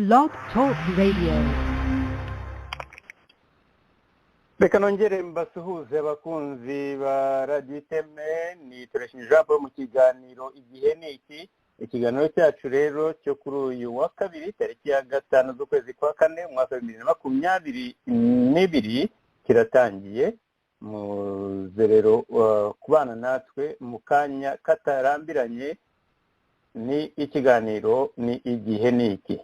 Blog Talk Radio. Reka nongere mbasuhuze abakunzi ba Radiyo Iteme. Ni Turashimye Jean Paul mu kiganiro Igihe ni iki. Ikiganiro cyacu rero cyo kuri uyu wa kabiri, tariki ya 5 z'ukwezi kwa 4, umwaka wa 2022 kiratangiye. Muze rero kubana natwe mu kanya katarambiranye. Ni ikiganiro ni Igihe ni iki.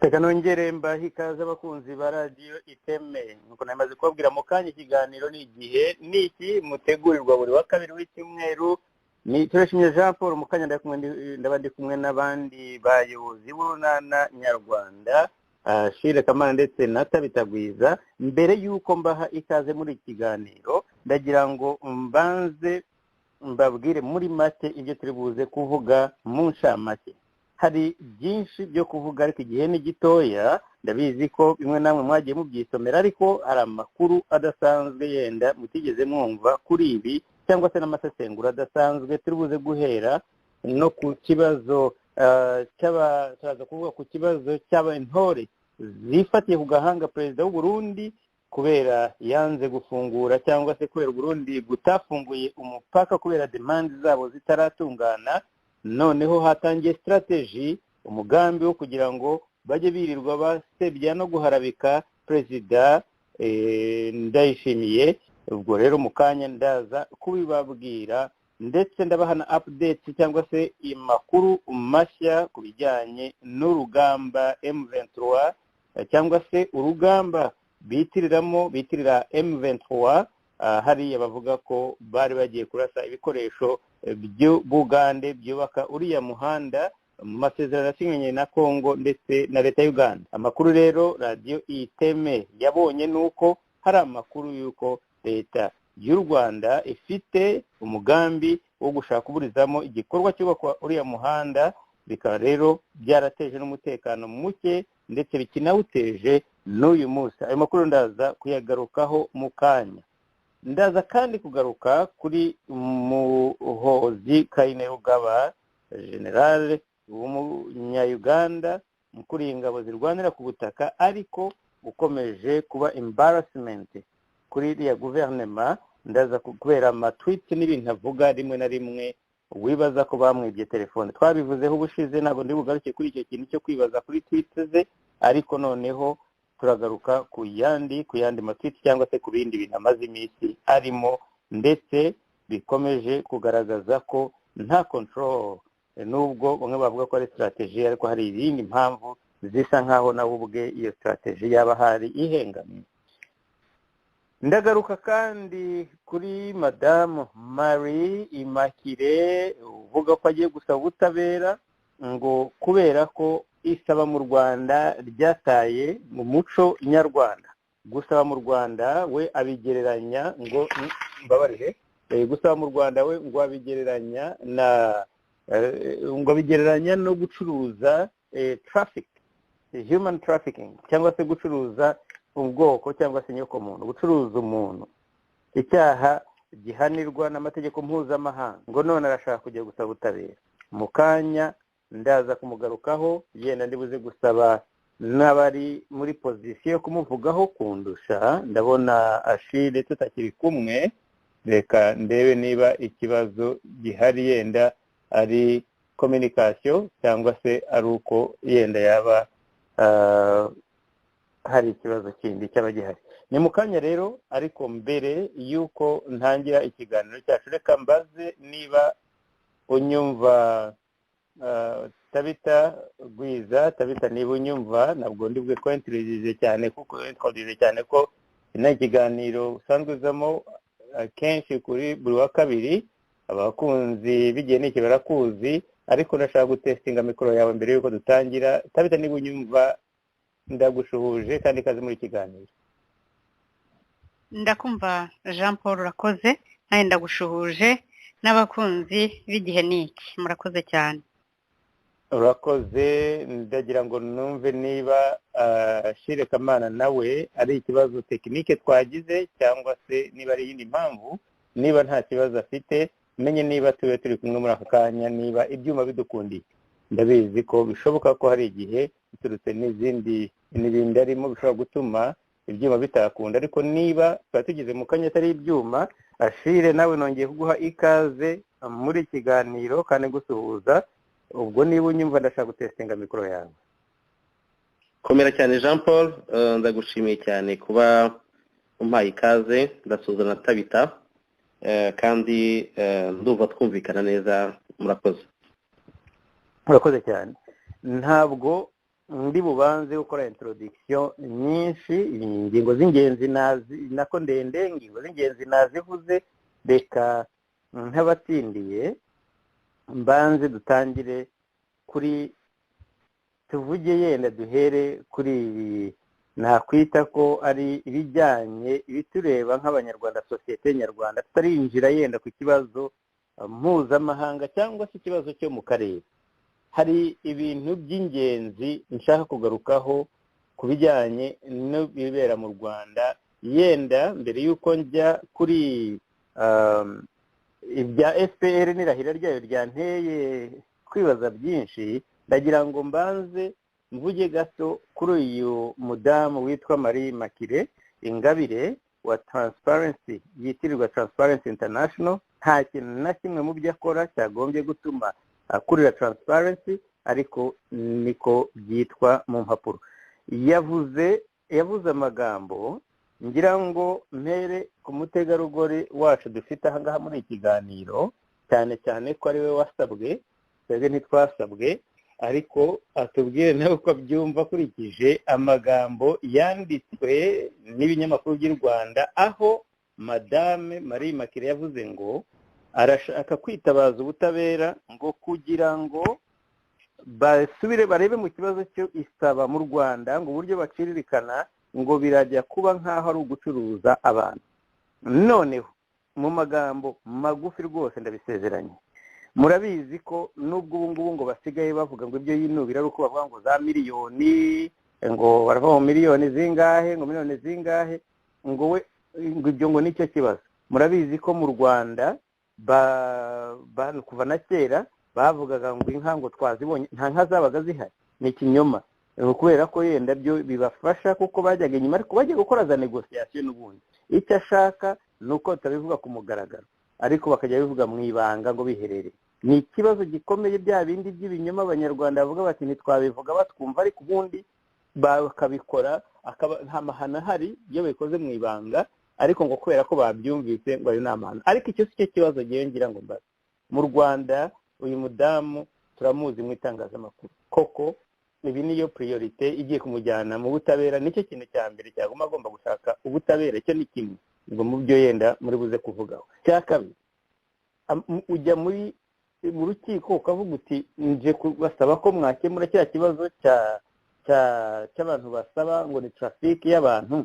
Reka nongere mbahe ikaze abakunzi ba Radiyo Iteme. Nuko namaze kubabwira mu kanya, ikiganiro ni Igihe ni iki, mutegurirwa buri wa kabiri w'icyumweru. Ni Turashimye Jean Paul. Mu kanya ndaba ndi kumwe n'abandi bayobozi b'urunana nyarwanda, Shire Kamana ndetse na Tabitagwiza. Mbere y'uko mbaha ikaze muri iki kiganiro, ndagira ngo mbanze mbabwire muri make ibyo turi buze kuvuga mu ncamake. Hari byinshi byo kuvuga ariko igihe ni gitoya. Ndabizi ko bimwe namwe mwagiye mubyisomera, ariko hari amakuru adasanzwe yenda mutigeze mwumva kuri ibi, cyangwa se n'amasesengura adasanzwe. Turi buze guhera no ku kibazo turaza kuvuga ku kibazo cy'abantore zifatiye ku gahanga perezida w'u Burundi kubera yanze gufungura, cyangwa se kubera Burundi gutafunguye umupaka kubera demande zabo zitaratungana. Noneho hatangiye strategy, umugambi wo kugira ngo bajye birirwa basebya no guharabika perezida Ndayishimiye. Ubwo rero mu kanya ndaza kubibabwira, ndetse ndabaha na update cyangwa se amakuru mashya ku bijyanye n'urugamba M23, cyangwa se urugamba bitirira M23. Hariya bavuga ko bari bagiye kurasa ibikoresho by'Ubugande byubaka uriya muhanda mu masezerano yasinyanye na Kongo ndetse na leta y'Uganda. Amakuru rero Radiyo Iteme yabonye nuko hari amakuru y'uko leta y'u Rwanda ifite umugambi wo gushaka kuburizamo igikorwa cyubakwa uriya muhanda, bikaba rero byarateje n'umutekano muke ndetse bikinawuteje n'uyu munsi. Ayo makuru ndaza kuyagarukaho mu kanya. Ndaza kandi kugaruka kuri Muhozi Kainerugaba, general w'umunya-Uganda ukuriye ingabo zirwanira ku butaka, ariko ukomeje kuba embarrassment kuri iriya guverinoma. Ndaza kubera amatweet n'ibintu avuga rimwe na rimwe wibaza ko bamwibye telefone. Twabivuzeho ubushize, ntabwo ndi bugaruke kuri icyo kintu cyo kwibaza kuri tweet ze, ariko noneho turagaruka ku yandi matwiti cyangwa se ku bindi bintu amaze iminsi arimo, ndetse bikomeje kugaragaza ko nta control, nubwo bamwe bavuga ko ari strategy, ariko hari izindi mpamvu zisa nkaho nawe ubwe iyo strategy yaba hari ihengamye. Ndagaruka kandi kuri Madamu Marie Immaculée uvuga ko agiye gusaba ubutabera ngo kubera ko isaba mu Rwanda ryataye mu muco nyarwanda. Gusaba mu Rwanda we abigereranya ngo mbabarire, gusaba mu Rwanda we ngo abigereranya na ngo abigereranya no gucuruza traffic, human trafficking, cyangwa se gucuruza ubwoko cyangwa se nyoko muntu, gucuruza umuntu, icyaha gihanirwa n'amategeko mpuzamahanga. Ngo none arashaka kujya gusaba ubutabera. Mu kanya Ndaza kumugarukaho, yenda ndibuze gusaba n'abari muri position yo kumuvugaho kundusha. Ndabona Ashile tutakiri kumwe, reka ndebe niba ikibazo gihari yenda ari communication cyangwa se ari uko yenda yaba hari ikibazo kindi cyaba gihari. Ni mu kanya rero, ariko mbere y'uko ntangira ikiganiro cyacu reka mbaze niba unyumva. Tabita Gwiza, Tabita niba unyumva, ntabwo ndi bwe kwintroduce cyane kuko introduce cyane ko ni ikiganiro usanzwe uzamo kenshi kuri buri wa kabiri, abakunzi b'igihe n'iki barakuzi, ariko ndashaka gutestinga mikoro yawe mbere y'uko dutangira. Tabita niba unyumva ndagushuhuje kandi ikaze muri kiganiro. Ndakumva Jean Paul, urakoze, nanjye ndagushuhuje n'abakunzi b'igihe n'iki, murakoze cyane. Urakoze. Ndagira ngo numve niba Shire Kamana nawe ari ikibazo technique twagize cyangwa se niba ari iyindi mpamvu. Niba nta kibazo afite, menye niba tube turi kumwe muri aka kanya, niba ibyuma bidukundiye. Ndabizi ko bishoboka ko hari igihe biturutse n'izindi n'ibindi arimo bishobora gutuma ibyuma bitakunda, ariko niba tuba tugeze mu kanya atari ibyuma. Ashire nawe nongeye kuguha ikaze muri kiganiro kandi gusuhuza. Ubwo niba unyumva ndashaka gutestinga mikoro yawe. Komera cyane Jean Paul, ndagushimiye cyane kuba umpaye ikaze, ndasuhuza na Tabita, kandi ndumva twumvikana neza, murakoze. Murakoze cyane. Ntabwo ndi bubanze gukora introduction nyinshi, ingingo z'ingenzi nazi nako ndende, ingingo z'ingenzi nazivuze, reka ntabatsindiye mbanze dutangire kuri tuvuge yenda duhere kuri ibi nakwita ko ari ibijyanye ibitureba nk'abanyarwanda, sosiyete nyarwanda, tutarinjira yenda ku kibazo mpuzamahanga cyangwa se ikibazo cyo mu karere. Hari ibintu by'ingenzi nshaka kugarukaho ku bijyanye n'ibibera mu Rwanda, yenda mbere y'uko njya kuri ibya FPR n'irahira ryayo ryanteye kwibaza byinshi, ndagira ngo mbanze mvuge gato kuri uyu mudamu witwa Marie Immaculée Ingabire wa Transparency, yitirirwa Transparency International. Nta kintu na kimwe mu byo akora cyagombye gutuma akurira Transparency, ariko niko byitwa mu mpapuro. Yavuze amagambo ngira ngo mpere ku mutegarugori wacu dufite aha ngaha muri ikiganiro, cyane cyane ko ari we wasabwe, twebwe ntitwasabwe, ariko atubwire nawe uko abyumva akurikije amagambo yanditswe n'ibinyamakuru by'u Rwanda, aho Madame Marie Immaculée yavuze ngo arashaka kwitabaza ubutabera ngo kugira ngo basubire barebe mu kibazo cyo isaba mu Rwanda, ngo uburyo baciririkana ngo birajya kuba nk'aho ari ugucuruza abantu. Noneho mu magambo magufi rwose ndabisezeranye, murabizi ko nubwo ubu ngubu ngo basigaye bavuga ngo ibyo yinubira ari uko bavuga ngo za miliyoni, ngo barava mu miliyoni zingahe, ngo miliyoni zingahe, ngo we ngo ibyo ngo nicyo kibazo. Murabizi ko mu Rwanda kuva na kera bavugaga ngo inka ngo twazibonye, nta nka zabaga zihari, ni ikinyoma, kubera ko yenda byo bibafasha kuko bajyaga inyuma, ariko bajya gukora za négociation n'ubundi. Icyo ashaka ni uko batabivuga ku mugaragaro, ariko bakajya bivuga mu ibanga ngo biherereye. Ni ikibazo gikomeye, bya bindi by'ibinyoma abanyarwanda bavuga bati ntitwabivuga batwumva, ariko ubundi bakabikora nta mahano ahari iyo babikoze mu ibanga, ariko ngo kubera ko babyumvise ngo ayo ni amahano. Ariko icyo si cyo kibazo ngewe ngira ngo mbaze. Mu Rwanda uyu mudamu turamuzi mu itangazamakuru, koko ibi niyo priorité igiye kumujyana mu butabera, nicyo kintu cya mbere cyagomba agomba gushaka ubutabera, icyo ni kimwe ngo mu byo yenda muri buze kuvugaho. Cya kabiri, ujya muri mu rukiko ukavuga uti nje kubasaba ko mwakemura kiriya kibazo cy'abantu basaba ngo ni trafic y'abantu,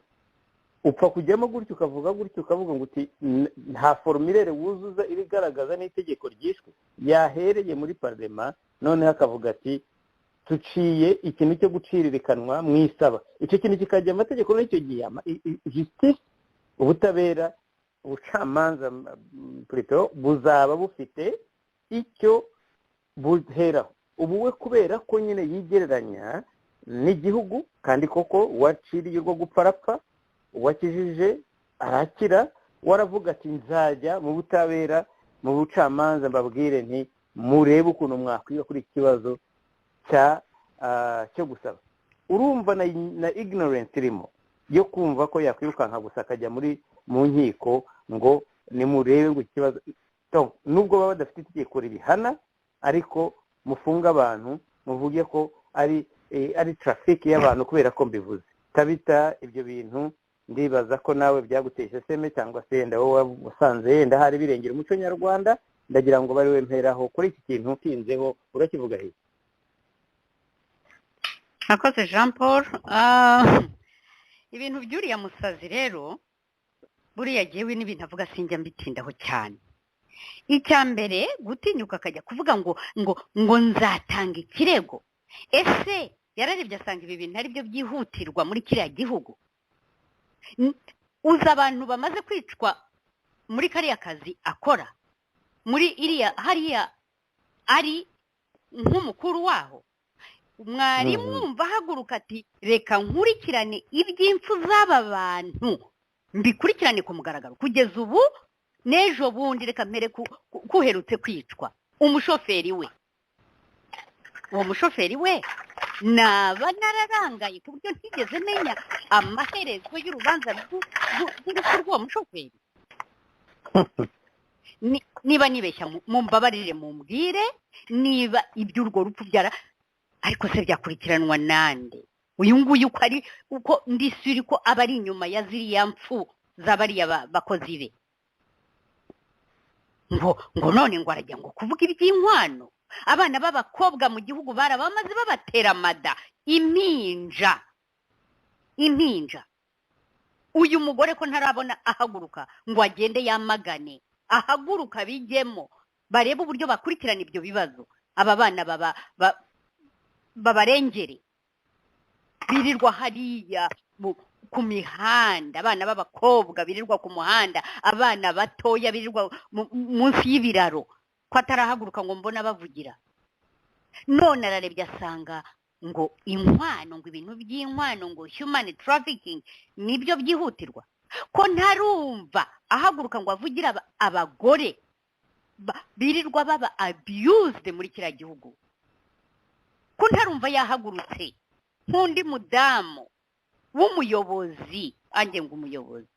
upfa kujyamo gutyo ukavuga gutyo ukavuga ngo uti nta formulaire wuzuza ibigaragaza n'itegeko ryishwe. Yahereye muri parlement noneho akavuga ati tuciye ikintu cyo guciririkanwa mu isaba, icyo kintu kikajya amategeko. Muri icyo gihe justice, ubutabera, ubucamanza plutôt, buzaba bufite icyo buheraho. Ubu we kubera ko nyine yigereranya n'igihugu, kandi koko waciriye urwo gupfa arapfa, uwakijije arakira, waravuga ati nzajya mu butabera, mu bucamanza, mbabwire nti murebe ukuntu mwakwiga kuri iki kibazo cyo gusaba. Urumva na ignorance irimo yo kumva ko yakwirukanka gusa akajya mu nkiko ngo nimurebe ngo ikibazo, nubwo baba badafite itegeko ribihana, ariko mufunge abantu muvuge ko ari traffic y'abantu kubera ko mbivuze. Tabita, ibyo bintu ndibaza ko nawe byaguteye iseseme, cyangwa se yenda wowe wasanze yenda hari birengera umuco nyarwanda. Ndagira ngo bari wemperaho kuri iki kintu utinzeho, urakivuga he? Murakoze Jean Paul. Ibintu by'uriya musazi rero buriya jyewe n'ibintu avuga sinjya mbitindaho cyane. Icya mbere, gutinyuka akajya kuvuga ngo ngo ngo nzatanga ikirego. Ese yararebye asanga ibi bintu ari byo byihutirwa muri kiriya gihugu? Uzi abantu bamaze kwicwa muri kariya kazi akora, muri iriya hariya ari nk'umukuru waho? Mwari mwumva ahaguruka ati reka nkurikirane iby'impfu z'aba bantu, mbikurikirane ku mugaragaro. Kugeza ubu n'ejo bundi, reka mpere kuherutse kwicwa umushoferi we. Uwo mushoferi we naba nararangaye ku buryo ntigeze menya amaherezo y'urubanza rw'urupfu rw'uwo mushoferi. Niba nibeshya mumbabarire, mumbwire niba iby'urwo rupfu byara, ariko se byakurikiranwa nande? Uyu nguyu uko ari, uko ndisuri ko aba ari inyuma ya ziriya mpfu z'abariya bakozi be, ngo none ngo arajya ngo kuvuga iby'inkwano. Abana b'abakobwa mu gihugu barabamaze babatera amada, impinja. Uyu mugore ko ntarabona ahaguruka ngo agende yamagane, ahaguruka bijyemo, barebe uburyo bakurikirana ibyo bibazo, aba bana babarengere. Birirwa hariya ku mihanda, abana b'abakobwa birirwa ku muhanda, abana batoya birirwa munsi y'ibiraro, ko atarahaguruka ngo mbona bavugira. None ararebye asanga ngo inkwano, ngo ibintu by'inkwano, ngo human trafficking nibyo byihutirwa. Ko ntarumva ahaguruka ngo avugira abagore birirwa baba abused muri kiriya gihugu. Ko ntarumva yahagurutse nk'undi mudamu w'umuyobozi, ange ngo umuyobozi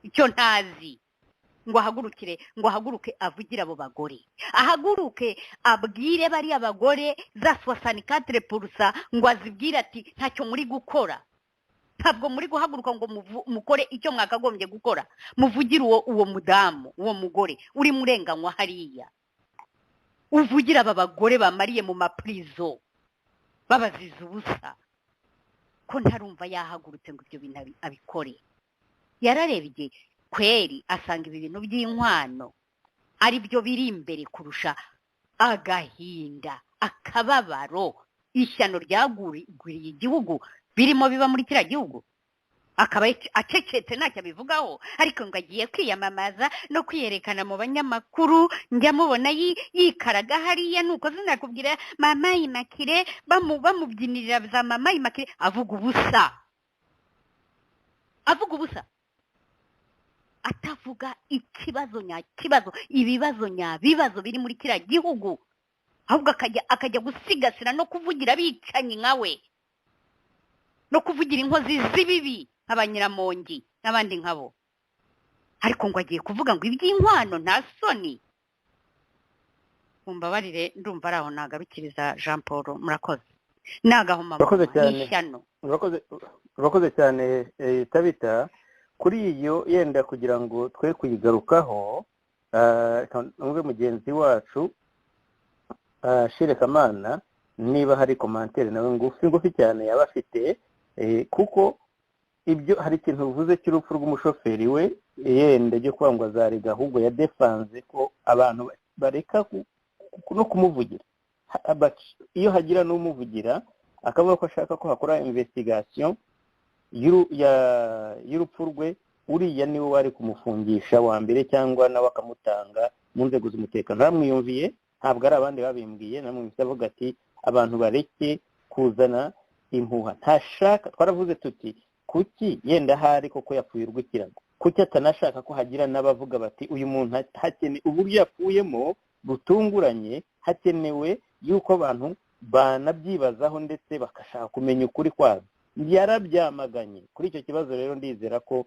icyo ntazi, ngo ahagurukire, ngo ahaguruke avugire abo bagore, ahaguruke abwire bariya bagore za 64% ngo azibwire ati ntacyo muri gukora, ntabwo muri guhaguruka ngo mukore icyo mwakagombye gukora, muvugire uwo mudamu, uwo mugore uri murenganywa hariya, uvugira aba bagore bamariye mu maprizo babaziza ubusa. Ko ntarumva yahagurutse ngo ibyo bintu abikore. Yararebye kweri asanga ibi bintu by'inkwano ari byo biri imbere kurusha agahinda, akababaro, ishyano ryagwiriye igihugu birimo biba muri kiriya gihugu. Akaba acecetse ntacyo abivugaho, ariko ngo agiye kwiyamamaza no kwiyerekana mu banyamakuru. Njya mubona yikaraga hariya, nuko sinakubwira mama Imakire, bamubyinirira za mama Imakire, avuga ubusa, avuga ubusa, atavuga ikibazo nyakibazo, ibibazo nyabibazo biri muri kiriya gihugu, ahubwo akajya gusigasira no kuvugira abicanyi nkawe, no kuvugira inkozi z'ibibi nk'abanyiramongi n'abandi nkabo. Ariko ngo agiye kuvuga ngo iby'inkwano, nta soni. Mumbabarire, ndumva ari aho nagarukiriza Jean Paul, murakoze. Nagahoma n'ishyano. Urakoze cyane Tabita. Kuri iyo yenda kugira ngo twe kuyigarukaho, umwe mugenzi wacu Shire Kamana, niba hari commentaire nawe ngufi cyane yaba afite, kuko ibyo hari ikintu uvuze cy'urupfu rw'umushoferi we, yenda ryo kwangwa zarega, ahubwo ya defense ko abantu bareka no kumuvugira. Iyo hagira n'umuvugira akavuga ko ashaka ko hakora investigation y'urupfu rwe, uriya niwe wari kumufungisha wa mbere, cyangwa nawe akamutanga mu nzego z'umutekano. Namwiyumviye, ntabwo ari abandi babimbwiye, namwumvise avuga ati Abantu bareke kuzana impuha. Ntashaka, twaravuze tuti kuki yenda ahari koko yapfuye urw'ikirago, kuki atanashaka ko hagira n'abavuga bati uyu muntu hakenewe uburyo yapfuyemo butunguranye, hakenewe yuko abantu banabyibazaho ndetse bagashaka kumenya ukuri kwabyo. Yarabyamaganye. Kuri icyo kibazo rero ndizera ko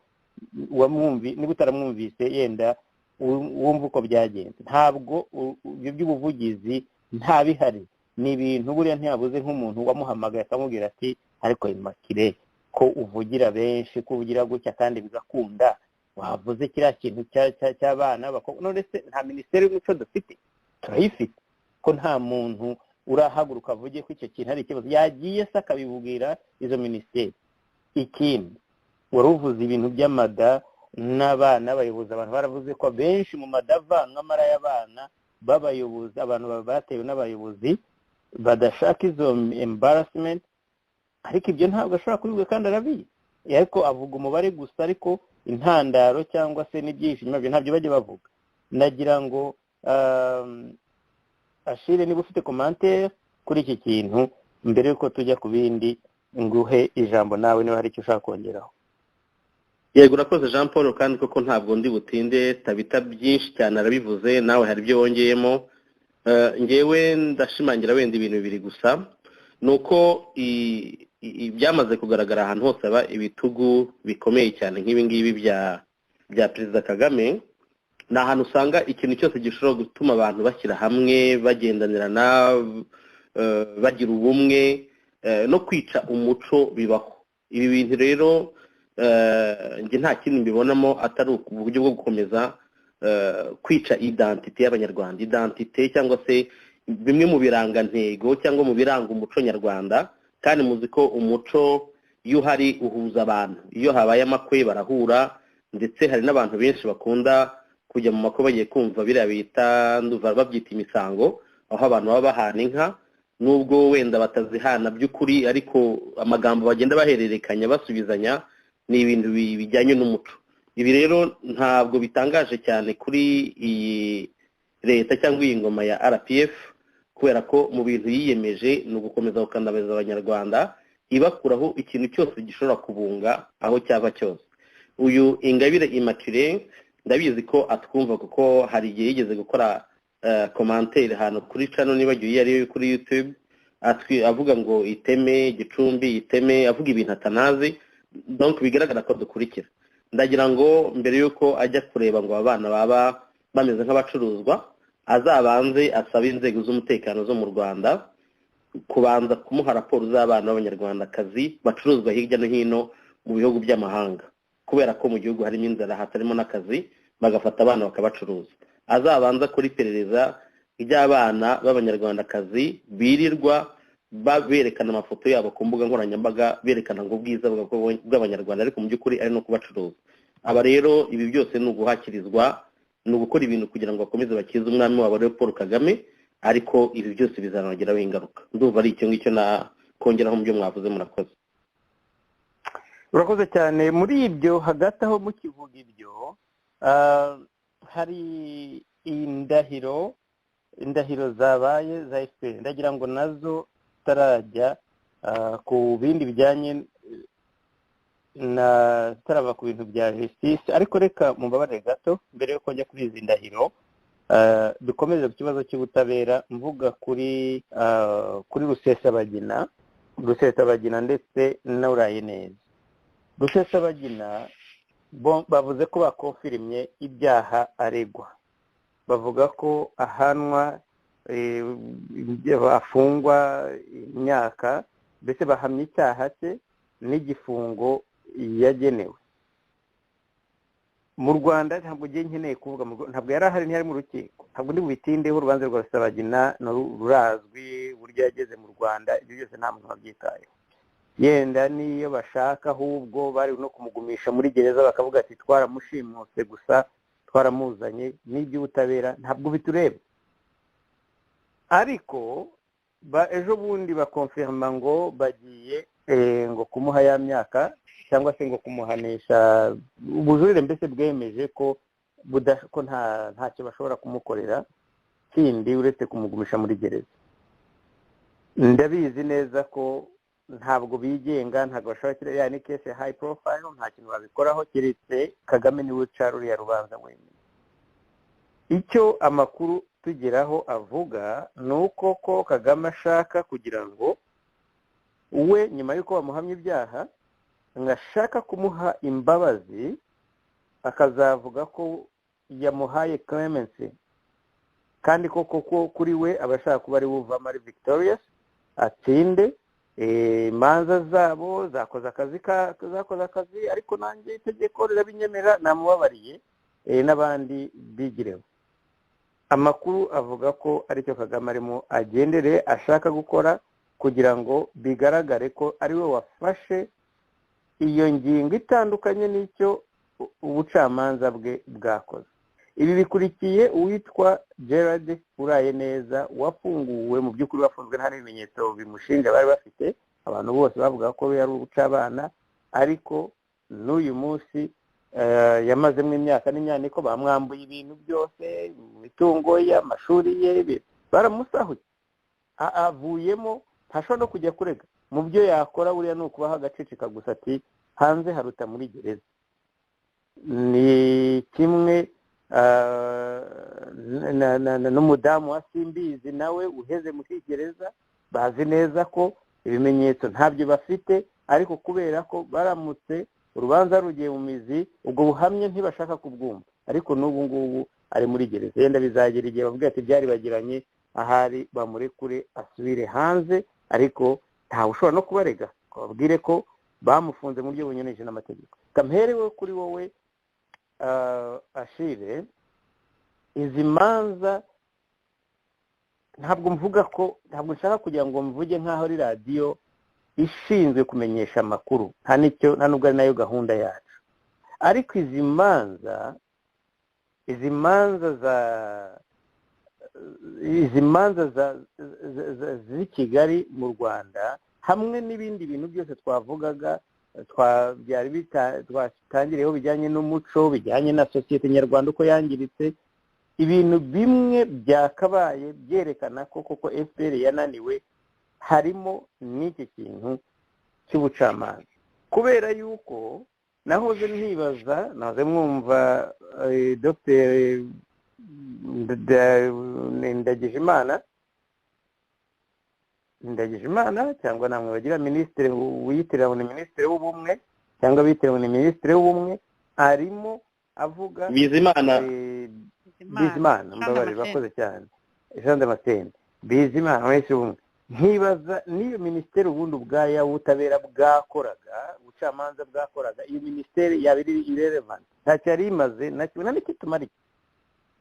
niba utaramwumvise yenda wumva uko byagenze. Ntabwo ibyo by'ubuvugizi ntabihari, ni ibintu buriya ntiyabuze nk'umuntu wamuhamagaye akamubwira ati ariko Immaculée ko uvugira benshi, ko uvugira gutya kandi bigakunda, wavuze kiriya kintu cy'abana b'abakobwa. None se nta minisiteri y'umuco dufite? Turayifite. Ko nta muntu urahaguruka avuge ko icyo kintu ari ikibazo? Yagiye se akabibwira izo minisiteri. Ikindi wari uvuze ibintu by'amada n'abana b'abayobozi, abantu baravuze ko benshi mu mada avanwa amara y'abana b'abayobozi, abantu batewe n'abayobozi badashaka izo embarrassment. Ariko ibyo ntabwo ashobora kubivuga kandi arabizi, ariko avuga umubare gusa, ariko intandaro cyangwa se n'ibyishimo byo ntabyo bajya bavuga. Nagira ngo Ashire, niba ufite commentaire kuri iki kintu mbere yuko tujya ku bindi, nguhe ijambo nawe niba hari icyo ushaka kongeraho. Yego, urakoze Jean Paul, kandi koko ntabwo ndi butinde. Tabita byinshi cyane arabivuze, nawe hari ibyo wongeyemo. Ngewe ndashimangira wenda ibintu bibiri gusa, ni uko byamaze kugaragara ahantu hose haba ibitugu bikomeye cyane nk'ibi ngibi bya Perezida Kagame, ni ahantu usanga ikintu cyose gishobora gutuma abantu bashyira hamwe, bagendanirana, bagira ubumwe, no kwica umuco bibaho. Ibi bintu rero njye nta kindi mbibonamo atari uburyo bwo gukomeza kwica identité y'Abanyarwanda, identité cyangwa se bimwe mu birangantego cyangwa mu biranga umuco nyarwanda. Kandi muzi ko umuco iyo uhari uhuza abantu, iyo habaye amakwe barahura, ndetse hari n'abantu benshi bakunda kujya mu makwe bagiye kumva biriya bita, ndumva babyita imisango, aho abantu baba bahana inka, nubwo wenda batazihana by'ukuri, ariko amagambo bagenda bahererekanya basubizanya ni ibintu bijyanye n'umuco. Ibi rero ntabwo bitangaje cyane kuri iyi leta cyangwa iyi ngoma ya RPF, kubera ko mu bintu yiyemeje ni ugukomeza gukandamiza Abanyarwanda, ibakuraho ikintu cyose gishobora kubunga aho cyava cyose. Uyu Ingabire Immaculée ndabizi ko atwumva, kuko hari igihe yigeze gukora commentaire ahantu kuri channel, nibagiwe iyo ariyo, kuri YouTube, avuga ngo iteme Gicumbi, iteme, avuga ibintu atanazi, donc bigaragara ko dukurikira. Ndagira ngo mbere y'uko ajya kureba ngo aba bana baba bameze nk'abacuruzwa, azabanze asabe inzego z'umutekano zo mu Rwanda kubanza kumuha raporo z'abana b'Abanyarwandakazi bacuruzwa hirya no hino mu bihugu by'amahanga, kubera ko mu gihugu harimo inzara, hatarimo n'akazi, bagafata abana bakabacuruza. Azabanza kuri iperereza ry'abana b'Abanyarwandakazi birirwa berekana amafoto yabo ku mbuga nkoranyambaga, berekana ngo ubwiza bw'Abanyarwanda, ariko mu by'ukuri ari no kubacuruza. Aba rero ibi byose ni uguhakirizwa, ni ugukora ibintu kugira ngo bakomeze bakize umwami wabo ariwe Paul Kagame, ariko ibi byose bizanabagiraho ingaruka. Ndumva ari icyo ngicyo nakongeraho mu byo mwavuze. Murakoze. Urakoze cyane. Muri ibyo hagati aho mukivuga ibyo, hari indahiro zabaye za FPR. Ndagira ngo nazo tutarajya ku bindi bijyanye na, tutarava ku bintu bya justice, ariko reka mumbabarire gato mbere yuko njya kuri izi ndahiro, dukomeze ku kibazo cy'ubutabera. Mvuga kuri Rusesabagina ndetse na Urayeneza. Rusesabagina bavuze ko bakonfirimye ibyaha aregwa, bavuga ko ahanwa, afungwa imyaka, mbese bahamya icyaha cye n'igifungo yagenewe mu Rwanda. Ntabwo ugiye nkeneye kuvuga, ntabwo yari ahari, ntiyari mu rukiko, ntabwo ndi bubitindeho. Urubanza rwa Rusesabagina rurazwi, uburyo yageze mu Rwanda, ibyo byose nta muntu wabyitayeho. Yenda niyo bashaka ahubwo bari no kumugumisha muri gereza, bakavuga ati twaramushimuse gusa, twaramuzanye, n'iby'ubutabera ntabwo bitureba. Ariko ejo bundi bakonfirma ngo bagiye ngo kumuha ya myaka, cyangwa se ngo kumuhanisha ubujurire, mbese bwemeje ko ntacyo bashobora kumukorera kindi uretse kumugumisha muri gereza. Ndabizi neza ko ntabwo bigenga, ntabwo bashobora kiriya ni case high profile, nta kintu babikoraho keretse Kagame niwe uca ruriya rubanza wenyine. Icyo amakuru tugeraho avuga ni uko ko Kagame ashaka kugira ngo we nyuma y'uko bamuhamya ibyaha ngashaka kumuha imbabazi, akazavuga ko yamuhaye clemency, kandi koko ko kuri we abashaka kuba ari buvamo ari victorious, atsinde imanza zabo zakoze akazi, zakoze akazi, ariko nanjye itegeko rirabinyemerera namubabariye, n'abandi bigireho. Amakuru avuga ko aricyo Kagame arimo agendere ashaka gukora kugira ngo bigaragare ko ari we wafashe iyo ngingo itandukanye n'icyo ubucamanza bwe bwakoze. Ibi bikurikiye uwitwa Gerard Urayeneza wafunguwe, mu by'ukuri wafunzwe nta n'ibimenyetso bimushinja bari bafite, abantu bose bavuga ko yari ubucabana, ariko n'uyu munsi yamazemo imyaka n'imyaniko, bamwambuye ibintu byose, imitungo ye, amashuri ye, baramusahuye, avuyemo ntashobora no kujya kurega. Mu byo yakora buriya ni ukubaho agaceceka gusa ati hanze haruta muri gereza. Ni kimwe n'umudamu wa Simbizi nawe uheze muri gereza, bazi neza ko ibimenyetso ntabyo bafite, ariko kubera ko baramutse urubanza rugiye mu mizi ubwo buhamye ntibashaka kubwumva, ariko n'ubu ngubu ari muri gereza. Yenda bizagera igihe bavuga ati byari bagiranye, ahari bamurekure asubire hanze, ariko ntawe ushobora no kubarega ngo babwire ko bamufunze mu buryo bunyuranyije n'amategeko. Kamperewe kuri wowe Ashire, izi manza ntabwo mvuga ko, ntabwo nshaka kugira ngo mvuge nk'aho ari radiyo ishinzwe kumenyesha amakuru, nta nicyo, nta nubwo ari nayo gahunda yacu, ariko izi manza z'i Kigali mu Rwanda hamwe n'ibindi bintu byose twavugaga twatangiriyeho bijyanye n'umuco, bijyanye na sosiyete nyarwanda uko yangiritse, ibintu bimwe byakabaye byerekana ko koko FPR yananiwe, harimo n'iki kintu cy'ubucamanza. Kubera yuko nahoze ntibaza, nahoze mwumva Dr Ndagijimana cyangwa namwe bagira minisitiri wiyitirira ni minisitiri w'ubumwe cyangwa bitirira ni minisitiri w'ubumwe, arimo avuga Bizimana, mbabarira bakoze cyane, Jean Damascene Bizimana minisitiri w'ubumwe. Nkibaza n'iyo minisiteri ubundi ubwaya ubutabera bwakoraga, ubucamanza bwakoraga, iyo minisiteri yaba iri irrelevant, ntacyo yari imaze, nta n'ikitumariye,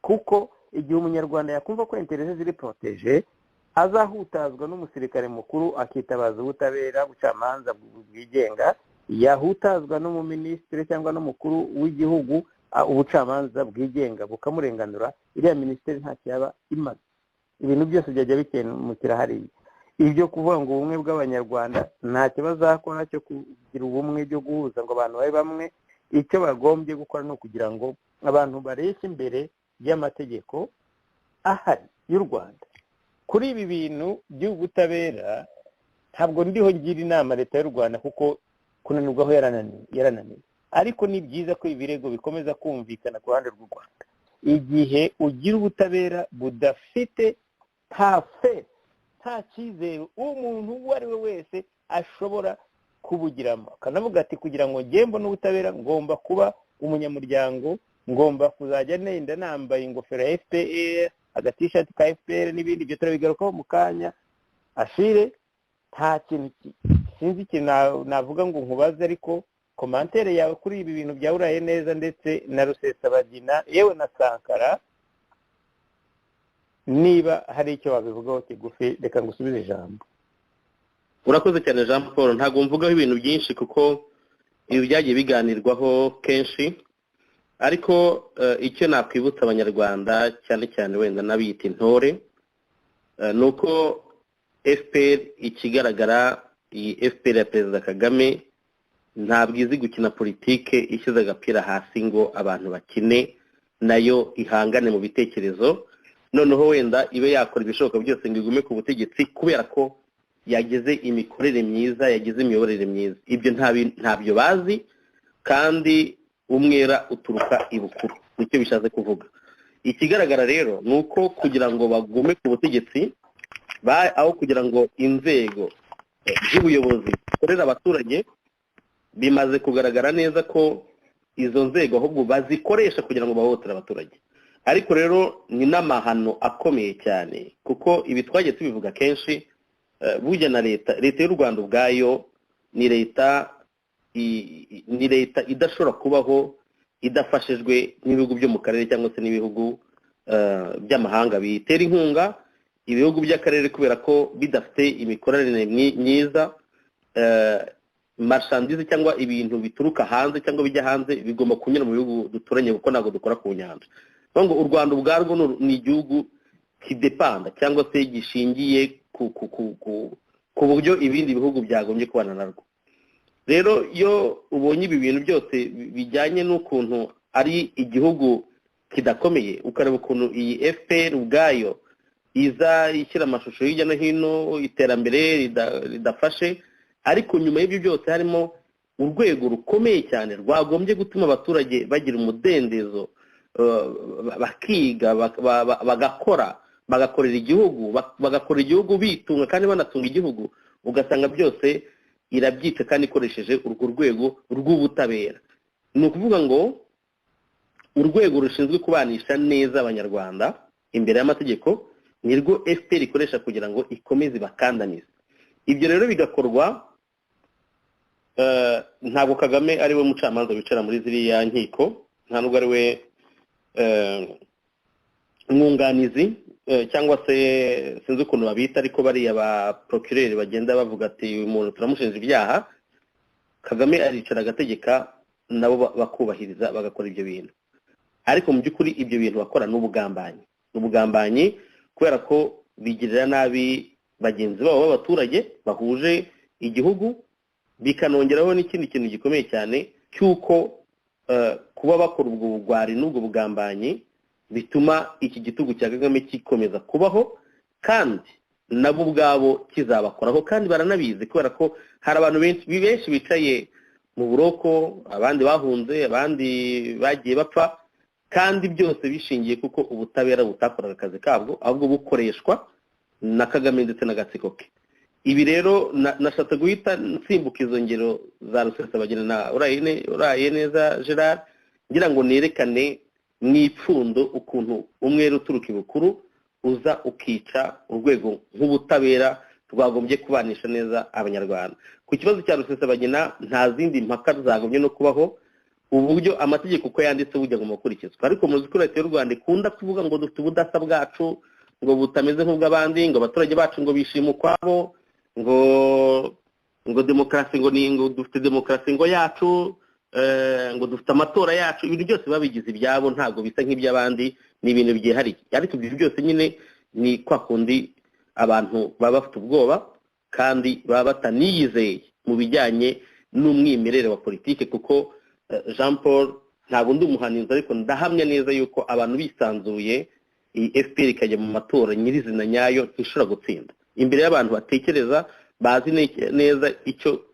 kuko igihe umunyarwanda yakumva ko interese ziri protege, azahutazwa n'umusirikare mukuru akitabaza ubutabera, ubucamanza bwigenga, yahutazwa n'umuminisitiri cyangwa n'umukuru w'igihugu, ubucamanza bwigenga bukamurenganura, iriya minisiteri ntacyo yaba imaze. Ibintu byose byajya bikemukira hariya. Ibyo kuvuga ngo ubumwe bw'abanyarwanda ntacyo bazakora cyo kugira ubumwe byo guhuza ngo abantu babe bamwe, icyo bagombye gukora ni ukugira ngo abantu bareshye imbere y'amategeko ahari y'u Rwanda. Kuri ibi bintu by'ubutabera ntabwo ndiho ngira inama leta y'u Rwanda kuko kunanirwaho yarananiwe, ariko ni byiza ko ibirego bikomeza kumvikana ku ruhande rw'u Rwanda. Igihe ugira ubutabera budafite nta fe, nta cyizere umuntu uwo ari we wese ashobora kubugiramo, akanavuga ati kugira ngo njye mbone ubutabera ngomba kuba umunyamuryango, ngomba kuzajya nenda nambaye ingofero ya FPR, agatishati ka FPR n'ibindi, ibyo turabigarukaho mu kanya. Ashire, nta kintu sinzi ikintu navuga ngo nkubaze, ariko komantere yawe kuri ibi bintu bya Urayeneza ndetse na Rusesabagina yewe na Sankara, niba hari icyo wabivugaho kigufi, reka ngusubize ijambo. Urakoze cyane Jean Paul, ntabwo mvugaho ibintu byinshi kuko ibi byagiye biganirwaho kenshi, ariko icyo nakwibutsa abanyarwanda cyane cyane wenda n'abiyita intore, ni uko FPR ikigaragara, iyi FPR ya Perezida Kagame ntabwo izi gukina politike ishyize agapira hasi ngo abantu bakine nayo ihangane mu bitekerezo, noneho wenda ibe yakora ibishoboka byose ngo igume ku butegetsi, kubera ko yagize imikorere myiza, yagize imiyoborere myiza. Ibyo ntabyo bazi, kandi umwera uturuka ibukuru, nicyo bishatse kuvuga. Ikigaragara rero ni uko kugira ngo bagume ku butegetsi, aho kugira ngo inzego z'ubuyobozi zikorera abaturage, bimaze kugaragara neza ko izo nzego ahubwo bazikoresha kugira ngo bahohotere abaturage. Ariko rero ni n'amahano akomeye cyane, kuko ibi twagiye tubivuga kenshi. Burya na leta y'u Rwanda ubwayo ni leta idashobora kubaho idafashijwe n'ibihugu byo mu karere cyangwa se n'ibihugu by'amahanga biyitera inkunga. Ibihugu by'akarere kubera ko bidafite imikoranire myiza, marchandise cyangwa ibintu bituruka hanze cyangwa bijya hanze bigomba kunyura mu bihugu duturanye, kuko ntabwo dukora ku nyanja. Ngo u Rwanda ubwarwo ni igihugu kidepanda cyangwa se gishingiye ku buryo ibindi bihugu byagombye kubana narwo. Rero iyo ubonye ibi bintu byose bijyanye n'ukuntu ari igihugu kidakomeye, ukareba ukuntu iyi FPR ubwayo iza ishyira amashusho hirya no hino, iterambere ridafashe, ariko nyuma y'ibyo byose harimo urwego rukomeye cyane rwagombye gutuma abaturage bagira umudendezo, bakiga, bagakora, bagakorera igihugu, bagakora igihugu bitunga kandi banatunga igihugu, ugasanga byose irabyica kandi ikoresheje urwo rwego rw'ubutabera. Ni ukuvuga ngo urwego rushinzwe kubanisha neza abanyarwanda imbere y'amategeko nirwo FPR ikoresha kugira ngo ikomeze bakandamize. Ibyo rero bigakorwa, ntabwo Kagame ari we mucamanza wicara muri ziriya nkiko, nta nubwo ari we mwunganizi cyangwa se sinzi ukuntu babita, ariko bariya ba procureur bagenda bavuga ati uyu muntu turamushinja ibyaha. Kagame aricara agategeka, nabo bakubahiriza, bagakora ibyo bintu. Ariko mu by'ukuri ibyo bintu bakora n'ubugambanyi, n'ubugambanyi kubera ko bigirira nabi bagenzi babo b'abaturage bahuje igihugu, bikanongeraho n'ikindi kintu gikomeye cyane cy'uko kuba bakora ubwo bugwari n'ubwo bugambanyi bituma iki gitugu cya Kagame kikomeza kubaho, kandi nabo ubwabo kizabakoraho, kandi baranabizi kubera ko hari abantu benshi bicaye mu buroko, abandi bahunze, abandi bagiye bapfa, kandi byose bishingiye kuko ubutabera butakoraga akazi kabwo, ahubwo bukoreshwa na Kagame ndetse n'agatsiko ke. Ibi rero nashatse guhita nsimbuka izo ngero za Rusesabagina na Uraye neza Gerard, ngira ngo nerekane mu ipfundo ukuntu umwere uturuka ibukuru uza ukica urwego nk'ubutabera rwagombye kubanisha neza abanyarwanda. Ku kibazo cya Rusesabagina nta zindi mpaka zagombye no kubaho, uburyo amategeko uko yanditse bujya ngo makurikizwe. Ariko muzi ko leta y'u Rwanda ikunda kuvuga ngo dufite ubudasa bwacu, ngo butameze nk'ubw'abandi, ngo abaturage bacu ngo bishima ukwabo, ngo demokarasi, ngo ni ngo dufite demokarasi ngo yacu, ngo dufite amatora yacu. Ibintu byose babigize ibyabo, ntabwo bisa nk'iby'abandi, ni ibintu byihariye. Ariko ibyo byose nyine ni kwa kundi abantu baba bafite ubwoba kandi baba bataniyizeye mu bijyanye n'umwimerere wa politike, kuko Jean Paul ntabwo ndi umuhanuzi, ariko ndahamya neza yuko abantu bisanzuye iyi FPR ikajya mu matora nyirizina nyayo ntishobora gutsinda. Imbere y'abantu batekereza, bazi neza icyo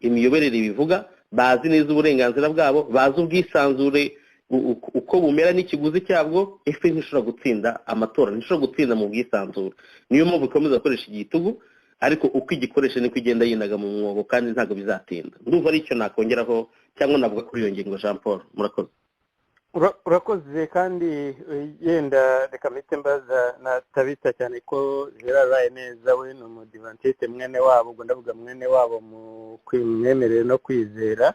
imiyoborere bivuga, bazi neza uburenganzira bwabo, bazi ubwisanzure uko bumera n'ikiguzi cyabwo, FPR ntishobora gutsinda amatora, ntishobora gutsinda mu bwisanzure. Niyo mpamvu ikomeza gukoresha igitugu, ariko uko igikoresha niko igenda yinaga mu mwobo, kandi ntabwo bizatinda. Ndumva ari icyo nakongeraho cyangwa navuga kuri iyo ngingo. Jean Paul, murakoze. Urakoze. Kandi yenda reka mpite mbaza na Tabita cyane ko Gerard Uraye neza we ni umudivantiste mwene wabo, ubwo ndavuga mwene wabo mu kwimwemerere no kwizera,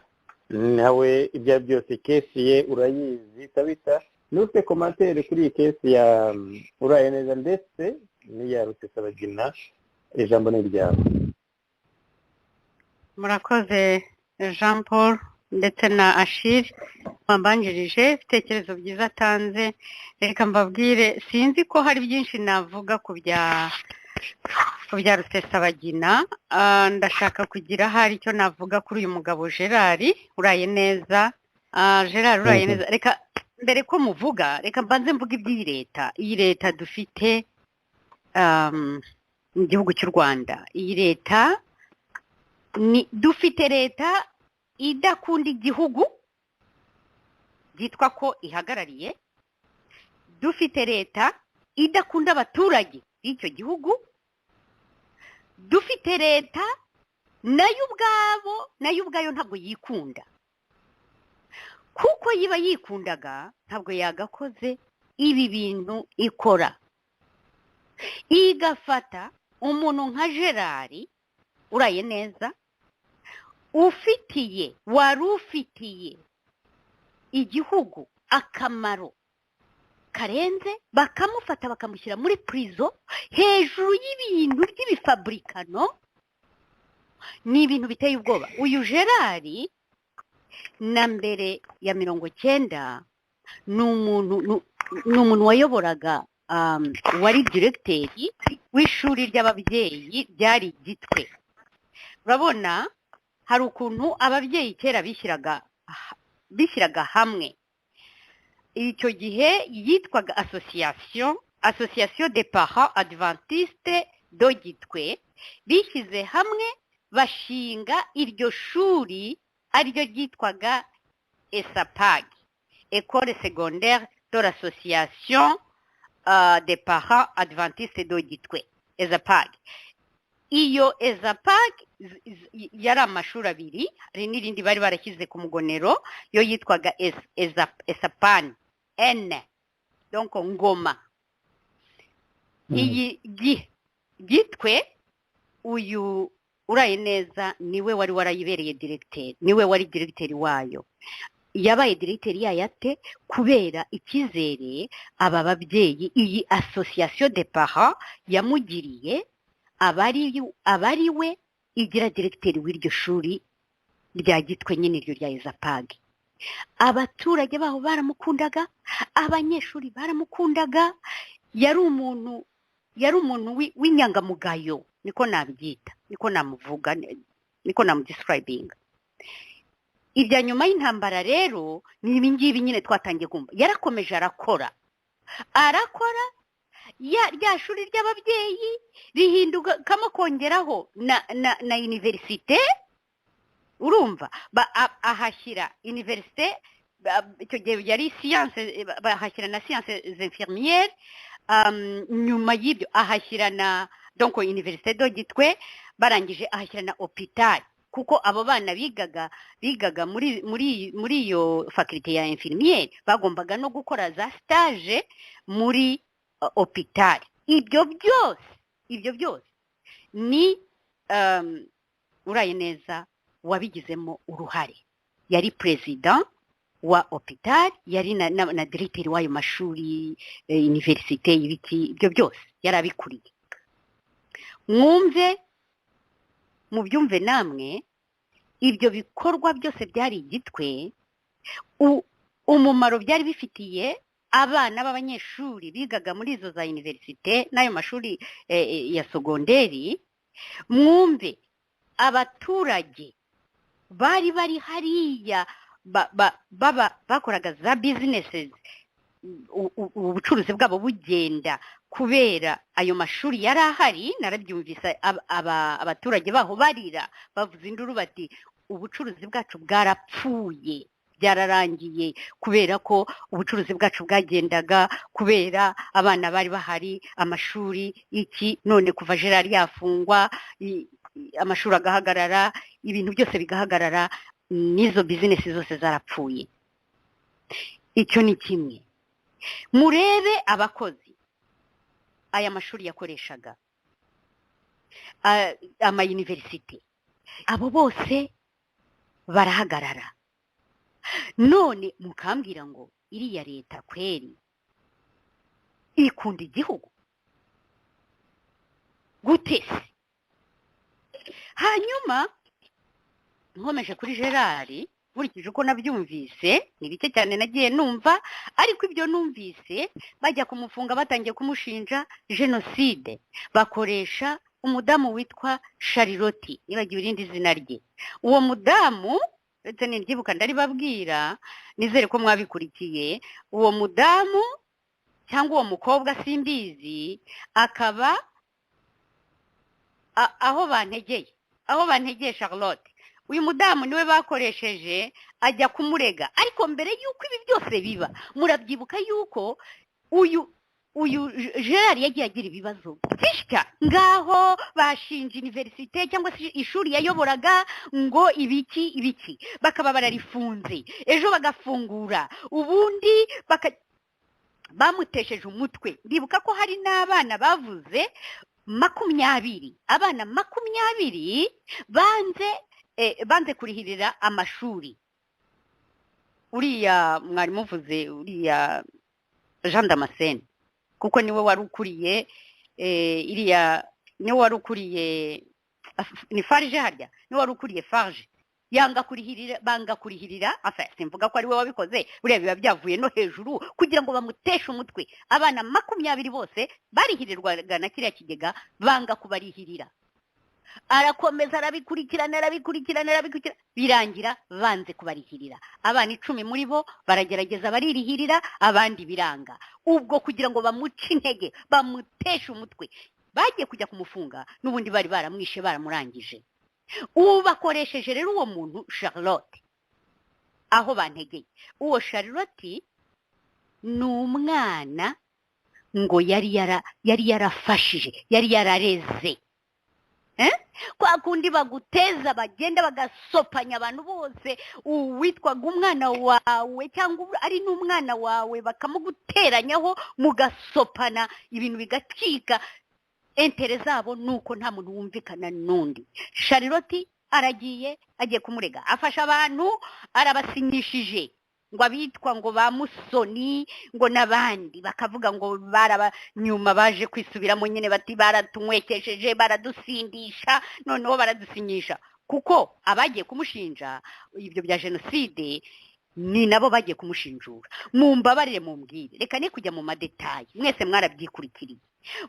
nawe ibyo byose kesi ye urayizi. Tabita, nufite commentaire kuri iyi kesi ya Uraye neza ndetse n'iya Rusesabagina, ijambo ni ryawe. Murakoze Jean Paul ndetse na Ashir wambanjirije ibitekerezo byiza atanze. Reka mbabwire, sinzi ko hari byinshi navuga ku bya Rusesabagina. Ndashaka kugira hari icyo navuga kuri uyu mugabo Gerard Uraye neza. Gerard Uraye neza, reka mbere ko muvuga, reka mbanze mvuga iby'iyi leta. Iyi leta dufite Mu gihugu cy'u Rwanda, iyi leta ni, dufite leta idakunda igihugu byitwa ko ihagarariye, dufite leta idakunda abaturage b'icyo gihugu, dufite leta nayo ubwabo, nayo ubwayo ntabwo yikunda, kuko yiba yikundaga ntabwo yagakoze ibi bintu ikora, igafata umuntu nka Gerard Uraye Neza ufitiye, wari ufitiye igihugu akamaro karenze, bakamufata bakamushyira muri prison hejuru y'ibintu by'ibifaburikano. Ni ibintu biteye ubwoba. Uyu Gerard na mbere ya 90 ni umuntu wayoboraga, wari diregiteri w'ishuri ry'ababyeyi ryari Gitwe. Urabona hari ukuntu ababyeyi kera bishyiraga hamwe. Icyo gihe yitwaga association des parents adventistes de Gitwe. Bishyize hamwe bashinga iryo shuri, ariryo ryitwaga ESAPAG, École secondaire de l'association des parents adventistes de Gitwe, ESAPAG. Iyo ESAPAG yari amashuri abiri, hari n'irindi bari barashyize ku Mugonero, yo yitwaga ESAPAN N, donc Ngoma. Iyi Gitwe, uyu Uraye Neza niwe wari warayibereye diregiteri, niwe wari diregiteri wayo. Yabaye diregiteri yayo ate? Kubera icyizere aba babyeyi, iyi association de parents yamugiriye, aba ari we igira diregiteri w'iryo shuri rya Gitwe nyine, iryo rya ESAPAG. Abaturage baho baramukundaga, abanyeshuri baramukundaga. Yari umuntu w'inyangamugayo, niko nabyita, niko namuvuga, niko namudescribinga. Ibya nyuma y'intambara rero ni ibi ngibi nyine twatangiye kumva. Yarakomeje arakora, arakora, ya rya shuri ry'ababyeyi rihindukamo, kongeraho na université. Urumva ahashyira université, icyo gihe yari science, bahashyira na science infirmière. Nyuma y'ibyo ahashyira na, donc, université de Gitwe. Barangije ahashyira na hôpital, kuko abo bana bigaga muri iyo faculté ya infirmière bagombaga no gukora za stage muri hôpital. Ibyo byose ni Uraye Neza wabigizemo uruhare. Yari perezida wa hôpital, yari na directeur w'ayo mashuri, université, ibiki, ibyo byose yari abikuriye. Mwumve, mubyumve namwe, ibyo bikorwa byose byari Igitwe, umumaro byari bifitiye abana b'abanyeshuri bigaga muri izo za université n'ayo mashuri ya sogonderi. Mwumve abaturage bari hariya bakoraga za businesses, ubucuruzi bwabo bugenda kubera ayo mashuri yari ahari. Narabyumvise, abaturage baho barira, bavuza induru bati: "Ubucuruzi bwacu bwarapfuye, byararangiye, kubera ko ubucuruzi bwacu bwagendaga kubera abana bari bahari, amashuri, iki. None kuva Gerard yafungwa, amashuri agahagarara, ibintu byose bigahagarara, n'izo bizinesi zose zarapfuye." Icyo ni kimwe. Murebe abakozi aya mashuri yakoreshaga, amayuniverisite, abo bose barahagarara. None mukambwira ngo iriya leta kweri ikunda igihugu gute se? Hanyuma nkomeje kuri Gerard, nkurikije uko nabyumvise, ni bike cyane nagiye numva, ariko ibyo numvise, bajya kumufunga batangiye kumushinja jenoside, bakoresha umudamu witwa Charlotte, nibagiwe irindi zina rye. Uwo mudamu, uretse nindyibuka ndaribabwira, nizere ko mwabikurikiye. Uwo mudamu cyangwa uwo mukobwa simbizi, akaba Aho bantegeye Charlotte, uyu mudamu niwe bakoresheje ajya kumurega. Ariko mbere yuko ibi byose biba, murabyibuka yuko uyu Gerard yagiye agira ibibazo byinshi cyane. Ngaho bashinja universite cyangwa se ishuri yayoboraga ngo ibiki bakaba bararifunze, ejo bagafungura, ubundi bamutesheje umutwe. Ndibuka ko hari n'abana bavuze 20, abana 20 banze kurihirira amashuri. Uriya mwari muvuze, uriya Jean Damascene, kuko niwe wari ukuriye iriya, niwe wari ukuriye ni Farge harya, niwe wari ukuriye Farge, yanga kurihirira, banga kurihirira. Enfin simvuga ko ari we wabikoze, buriya biba byavuye no hejuru kugira ngo bamuteshe umutwe. Abana 20 bose barihirirwaga na kiriya kigega, banga kubarihirira. Arakomeza arabikurikirana, birangira banze kubarihirira. Abana 10 muri bo baragerageza baririhirira, abandi biranga. Ubwo kugira ngo bamuce intege, bamuteshe umutwe, bagiye kujya kumufunga, n'ubundi bari baramwishe, baramurangije. Ubakoresheje rero uwo muntu Charlotte, aho bantegeye. Uwo Charlotte ni umwana ngo yari yarafashije, yari yarareze. Kwa kundi baguteza, bagenda bagasopanya abantu bose, uwitwaga umwana wawe cyangwa ari n'umwana wawe bakamuguteranyaho, mugasopana ibintu bigacika. Entere zabo nuko nta muntu wumvikana n'undi. Charlotte aragiye, agiye kumurega, afasha abantu, arabasinyishije ngo abitwa ngo ba Musoni ngo n'abandi, bakavuga ngo baraba nyuma baje kwisubiramo nyine, bati baratunywekesheje, baradusindisha, noneho baradusinyisha. Kuko abagiye kumushinja ibyo bya jenoside ni nabo bagiye kumushinjura. Mumbabarire mumbwire, reka ne kujya mu madetayi, mwese mwarabyikurikiriye.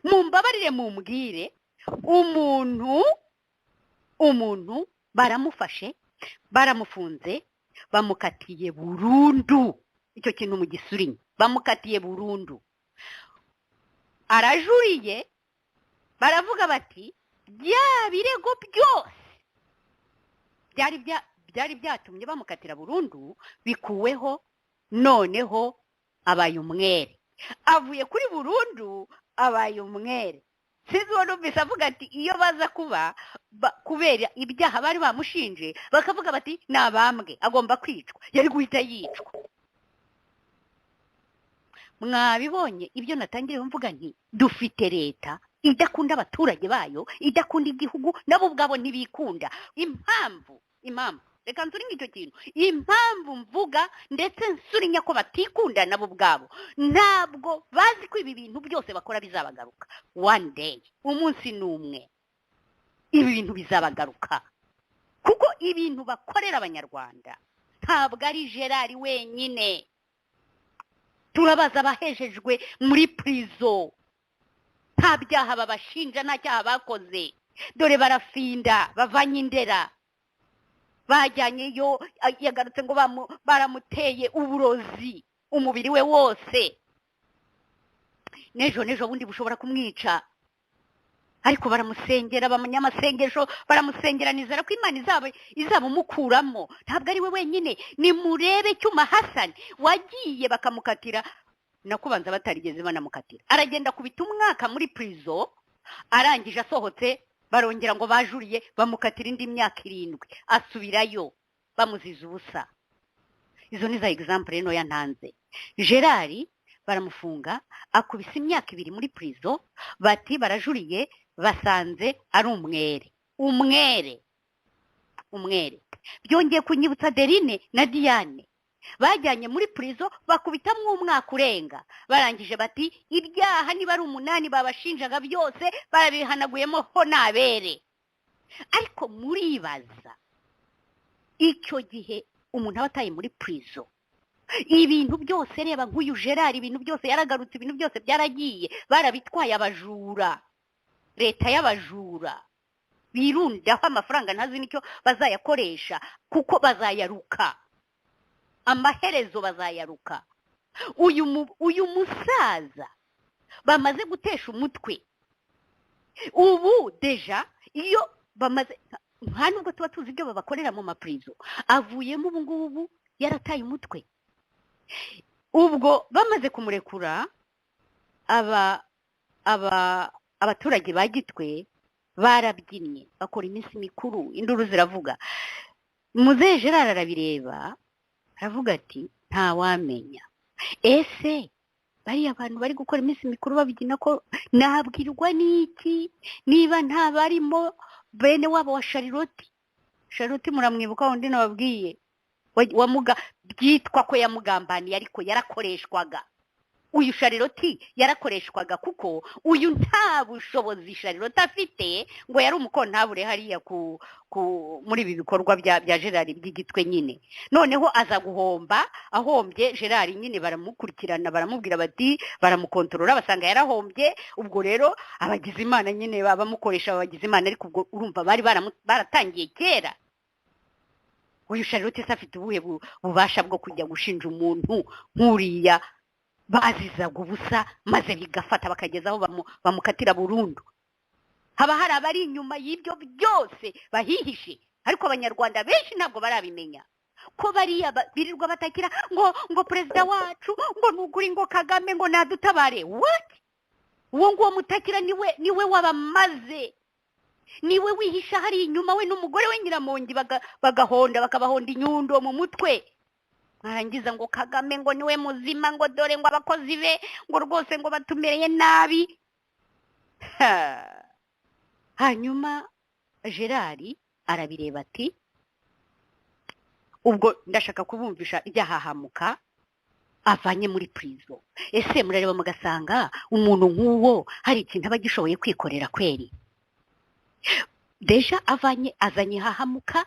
Mumbabarire mumbwire, umuntu baramufashe, baramufunze, bamukatiye burundu. Icyo kintu mu gisurinye, bamukatiye burundu. Arajuriye, baravuga bati bya birego byose byari byatumye bamukatira burundu bikuweho, noneho abaye umwere. Avuye kuri burundu abaye umwere. Sinzi uwo numvise avuga ati iyo baza kuba kubera ibyaha bari bamushinje, bakavuga bati nabambwe agomba kwicwa, yari guhita yicwa. Mwabibonye ibyo natangiriye mvuga nti dufite leta idakunda abaturage bayo, idakunda igihugu, nabo ubwabo ntibikunda. Impamvu reka nsurinye icyo kintu, impamvu mvuga ndetse nsurinya ko batikunda nabo ubwabo, ntabwo bazi ko ibi bintu byose bakora bizabagaruka one day, umunsi n'umwe ibi bintu bizabagaruka. Kuko ibintu bakorera abanyarwanda ntabwo ari Gerard wenyine. Turabaza abahejejwe muri prison, nta byaha babashinja, nta cyaha bakoze. Dore barafinda, bavanye indera, bajyanyeyo, yagarutse ngo baramuteye uburozi umubiri we wose. Nejo bundi bushobora kumwica, ariko baramusengera, abanyamasengesho baramusengera, nizera ko Imana izabumukuramo. Ntabwo ari we wenyine. Nimurebe Cyuma Hassan wagiye bakamukatira, nakubanza batarigeze banamukatira, aragenda kubita umwaka muri prison, arangije asohotse barongera ngo bajuriye, bamukatira indi myaka 7, asubirayo bamuziza ubusa. Izo ni za example ntoya ntanze. Gerard baramufunga, akubise imyaka 2 muri prison, bati barajuriye, basanze ari umwere. Umwere. Byongeye kunyibutsa Derine na Diane bajyanye muri prison, bakubitamwo umwaka urenga, barangije bati ibyaha niba ari 8 babashinjaga byose barabihanaguyemo ho nabere. Ariko muribaza icyo gihe umuntu aba ataye muri prison, ibintu byose, reba nk'uyu Gerard, ibintu byose yaragarutse, ibintu byose byaragiye, barabitwaye abajura, leta y'abajura birundaho amafaranga ntazi nicyo bazayakoresha, kuko bazayaruka, amaherezo bazayaruka. Uyu musaza bamaze gutesha umutwe ubu deja Iyo bamaze, nta nubwo tuba tuzi ibyo babakorera mu mapurizo, avuyemo ubu ngubu yarataye umutwe. Ubwo bamaze kumurekura, aba aba abaturage ba Gitwe barabyinnye, bakora iminsi mikuru, induru ziravuga. Muzehe Gerard arabireba, aravuga ati ntawamenya, ese bariya bantu bari gukora iminsi mikuru babyina ko nabwirwa n'iki niba nta barimo bene wabo wa Charlotte? Charlotte muramwibuka, wundi nababwiye byitwa ko yamugambaniye, ariko yarakoreshwaga. Uyu Charlotte yarakoreshwaga kuko uyu nta bushobozi Charlotte afite, ngo yari umukontabure hariya ku muri ibi bikorwa bya Gerard by'Igitwe nyine. Noneho aza guhomba, ahombye Gerard nyine baramukurikirana, baramubwira bati, baramukontorora, basanga yarahombye. Ubwo rero abagize Imana nyine babamukoresha, abagize Imana, ariko ubwo urumva bari baratangiye kera. Uyu Charlotte se afite ubuhe bubasha bwo kujya gushinja umuntu nk'uriya bazizaga ubusa, maze bigafata bakageza aho bamukatira burundu? Haba hari abari inyuma y'ibyo byose bahihishe, ariko abanyarwanda benshi ntabwo barabimenya ko bariya birirwa batakira ngo perezida wacu, ngo nuguri, ngo Kagame, ngo nadutabare. What? Uwo nguwo mutakira niwe wabamaze, niwe wihisha hari inyuma, we n'umugore we Nyiramongi, bagahonda, bakabahonda inyundo mu mutwe. Mwarangiza ngo Kagame ngo niwe muzima, ngo dore ngo abakozi be ngo rwose ngo batumereye nabi. Hanyuma Gerard arabireba ati ubwo ndashaka kubumvisha ibyahahamuka avanye muri prison. Ese murareba mugasanga umuntu nk'uwo hari ikintu aba agishoboye kwikorera kweri? Deja avanye, azanye hahamuka,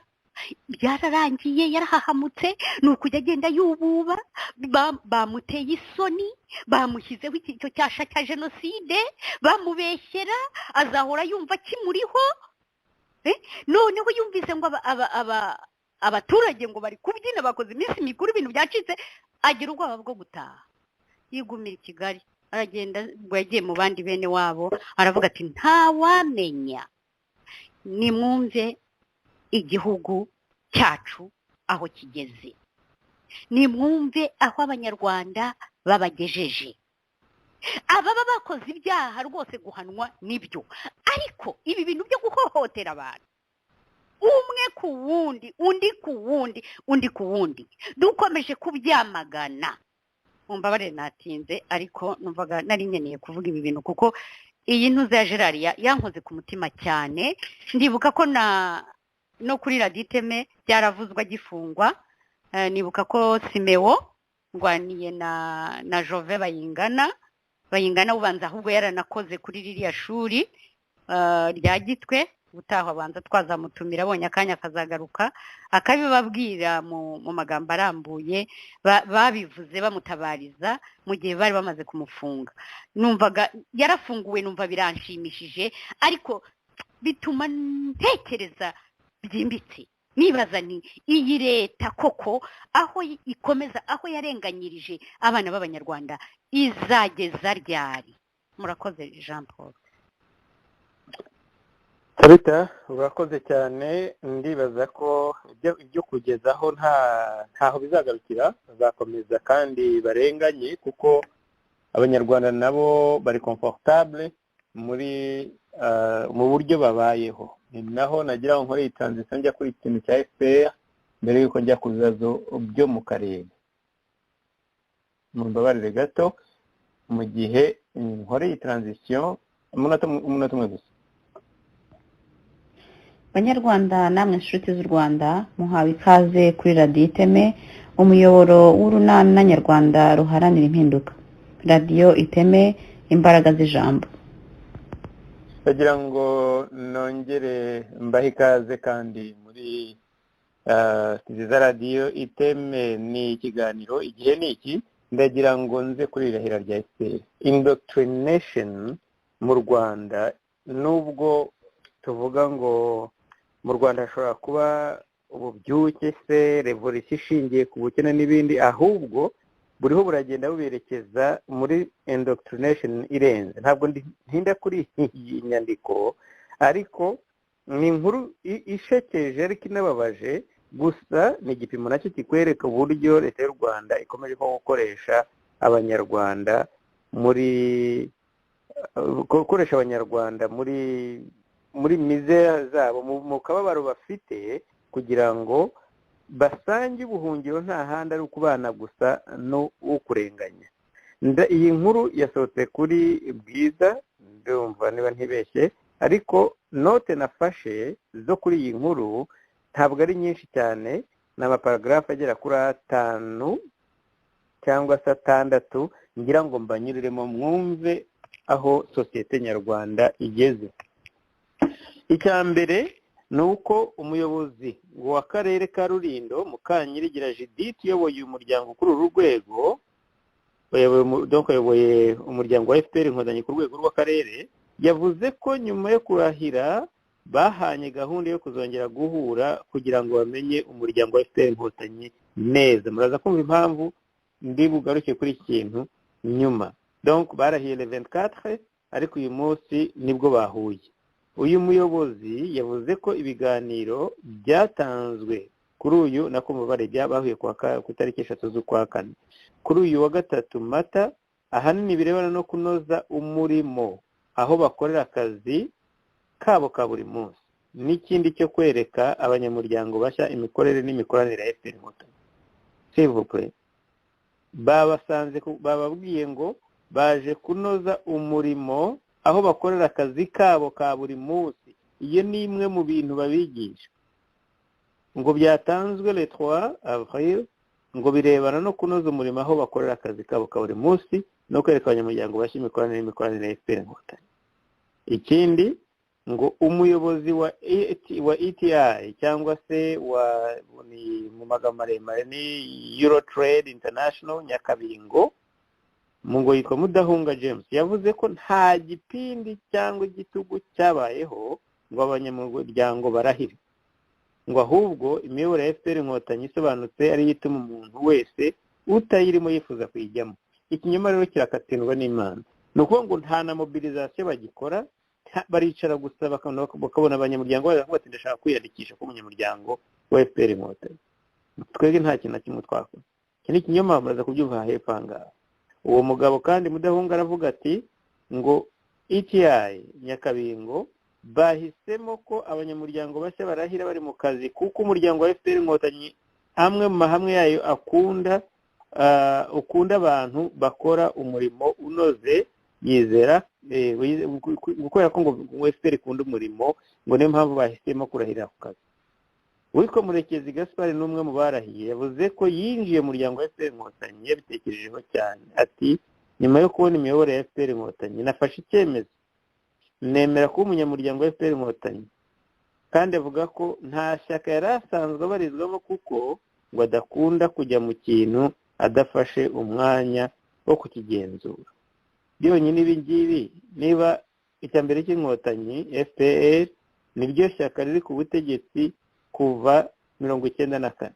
byararangiye, yarahahamutse, ni ukujya agenda yububa. Bamuteye isoni, bamushyizeho icyo cyasha cya jenoside, bamubeshyera, azahora yumva kimuriho. Noneho yumvise ngo abaturage ngo bari kubyina, bakoze iminsi mikuru, ibintu byacitse, agira ubwoba bwo gutaha, yigumira i Kigali. Aragenda, ngo yagiye mu bandi bene wabo, aravuga ati ntawamenya, nimwumve igihugu cyacu aho kigeze, nimwumve aho abanyarwanda babagejeje. Ababa bakoze ibyaha rwose guhanwa nibyo, ariko ibi bintu byo guhohotera abantu umwe ku wundi, undi ku wundi, undi ku wundi, dukomeje kubyamagana. Mumbabarire natinze, ariko numvaga nari nkeneye kuvuga ibi bintu kuko iyi ntuza ya Gerard yankoze ku mutima cyane. Ndibuka ko no kuri radiyo Iteme byaravuzwe agifungwa. Nibuka ko Simeo ngwaniye na Jove Bayingana ubanza ahubwo yaranakoze kuri ririya shuri rya Gitwe. Ubutaha abanza twazamutumira, abonye akanya akazagaruka akabibabwira mu magambo arambuye. Babivuze bamutabariza mu gihe bari bamaze kumufunga. Numvaga yarafunguwe, numva biranshimishije, ariko bituma ntekereza byimbitse, nibaza ni iyi leta koko aho ikomeza, aho yarenganyirije abana b'abanyarwanda izageza ryari? Murakoze Jean Paul. Tabita, urakoze cyane. Ndibaza ko ibyo kugezaho ntaho bizagarukira, bazakomeza kandi barenganye, kuko abanyarwanda nabo bari comfortable muri mu buryo babayeho. Ni naho nagira ngo nkore transition njya kuri ikintu cya FPR mbere yuko njya ku bibazo byo mu karere. Mumbabarire gato mu gihe nkore iyi transition, umunota umwe gusa. Banyarwanda namwe inshuti z'u Rwanda, muhawe ikaze kuri radiyo Iteme, umuyoboro w'urunana nyarwanda ruharanira impinduka. Radiyo Iteme, imbaraga z'ijambo. Ndagira ngo nongere mbahe ikaze kandi muri nziza radiyo Iteme. Ni ikiganiro igihe ni iki. Ndagira ngo nze kuri irahira rya FPR. Indoctrination mu Rwanda, nubwo tuvuga ngo mu Rwanda hashobora kuba ububyuke se, revolution ishingiye ku bukene n'ibindi, ahubwo buriho buragenda buberekeza muri indoctrination irenze. Ntabwo ntinda kuri iyi nyandiko, ariko Ni inkuru ishekeje ariko inababaje, gusa ni igipimo nacyo kikwereka uburyo leta y'u Rwanda ikomeje ko gukoresha abanyarwanda muri gukoresha abanyarwanda muri misère zabo, mu kababaro bafite, kugira ngo basange ubuhungiro nta handi ari ukubana gusa no ukurenganya. Iyi nkuru yasohotse kuri Bwiza, ndumva niba ntibeshye, ariko note nafashe zo kuri iyi nkuru ntabwo ari nyinshi cyane, ni amaparagrafe agera kuri 5 cyangwa se 6, ngira ngo mbanyuriremo mwumve aho sosiyete nyarwanda igeze. Icya mbere ni uko umuyobozi w'akarere ka Rulindo, Mukanyirigira Judith, uyoboye umuryango kuri uru rwego, donc ayoboye umuryango wa FPR Inkotanyi ku rwego rw'akarere, yavuze ko nyuma yo kurahira bahanye gahunda yo kuzongera guhura kugira ngo bamenye umuryango wa FPR Inkotanyi neza. Muraza kumva impamvu ndi bugaruke kuri iki kintu nyuma. Donc barahiye le 24, ariko uyu munsi nibwo bahuye. Uyu muyobozi yavuze ko ibiganiro byatanzwe kuri uyu nako mubare bahuye ku itariki 3 z'ukwa 4, kuri uyu wa 3 Mata, ahanini birebana no kunoza umurimo aho bakorera akazi kabo ka buri munsi, n'ikindi cyo kwereka abanyamuryango bashya imikorere n'imikoranire ya FPR Inkotanyi. S'il vous plaît, babasanze bababwiye ngo baje kunoza umurimo aho bakorera akazi kabo ka buri munsi. Iyo ni imwe mu bintu babigisha. Ngo byatanzwe le 3 avril, ngo birebana no kunoza umurimo aho bakorera akazi kabo ka buri munsi no kwereka abanyamuryango bashya imikoranire n'imikoranire ya FPR Inkotanyi. Ikindi ngo umuyobozi wa ETI cyangwa se wa ni mu magambo maremare ni Euro Trade International Nyakabingo, ngo yitwa Mudahunga James, yavuze ko nta gipindi cyangwa igitugu cyabayeho ngo abanyamuryango barahire, ngo ahubwo imiyoborere ya FPR Inkotanyi isobanutse ari ituma umuntu wese utayirimo yifuza kuyijyamo. Ikinyoma rero kirakatsindwa n'Imana. Ni ukuvuga ngo nta na mobilisation bagikora, baricara gusa bakabona abanyamuryango baravuga bati ndashaka kwiyandikisha kuba umunyamuryango wa FPR Inkotanyi. Twebwe nta kintu na kimwe twakora. Iki ni ikinyoma, muraza kubyumva hepfo aha ngaha. Uwo mugabo kandi Mudahunga aravuga ati ngo ETI Nyakabingo bahisemo ko abanyamuryango bashya barahira bari mu kazi, kuko umuryango wa FPR Inkotanyi amwe mu mahamwe yayo akunda ukunda abantu bakora umurimo unoze, yizera gukora ko ngo FPR ikunda umurimo, ngo niyo mpamvu bahisemo kurahira ku kazi. Uwitwa Murekezi Gaspard ni umwe mu barahiye, yavuze ko yinjiye mu muryango wa FPR Inkotanyi yabitekerejeho cyane. Ati nyuma yo kubona imiyoborere ya FPR Inkotanyi nafashe icyemezo nemera kuba umunyamuryango wa FPR Inkotanyi. Kandi avuga ko nta shyaka yari asanzwe abarizwamo kuko ngo adakunda kujya mu kintu adafashe umwanya wo kukigenzura. Byonyine ibi ngibi, niba icya mbere cy'Inkotanyi FPR niryo shyaka riri ku butegetsi kuva 94,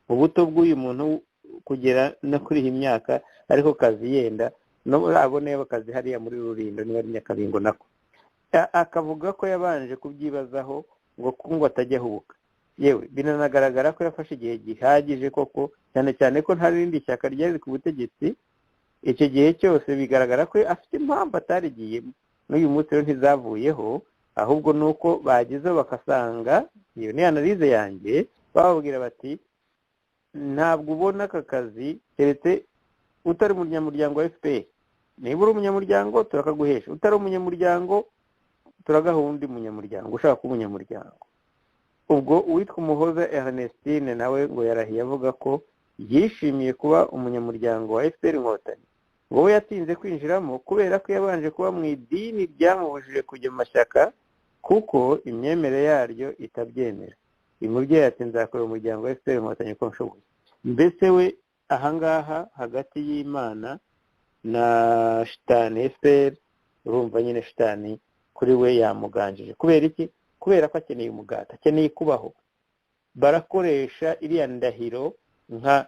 ubuto bw'uyu muntu kugera no kuri iyi myaka, ariko kazi yenda no abone bakazi hariya muri Rulindo niba ari Nyakabingo nako. Akavuga ko yabanje kubyibazaho ngo ngo atajya ahubuka. Yewe binanagaragara ko yafashe igihe gihagije koko, cyane cyane ko nta rindi shyaka ryari ku butegetsi icyo gihe cyose, bigaragara ko afite impamvu atarigiyemo. N'uyu munsi rero ntizavuyeho, ahubwo nuko bagezeho bakasanga, iyo ni analyse yanjye, bababwira bati ntabwo ubona aka kazi keretse utari umunyamuryango wa FPR. Niba uri umunyamuryango turakaguhesha, utari umunyamuryango turagaha undi munyamuryango ushaka kuba umunyamuryango. Ubwo uwitwa Umuhoza Ernestine nawe ngo yarahiye avuga ko yishimiye kuba umunyamuryango wa FPR Inkotanyi. Ngo we yatinze kwinjiramo kubera ko yabanje kuba mu idini ryamubujije kujya mu mashyaka kuko imyemerere yaryo itabyemera. Uyu mubyeyi ati nzakorera umuryango wa FPR Inkotanyi uko nshoboye. Mbese we ahangaha hagati y'Imana na shitani FPR, urumva nyine shitani kuri we yamuganjije. Kubera iki? Kubera ko akeneye umugati, akeneye kubaho. Barakoresha iriya ndahiro nka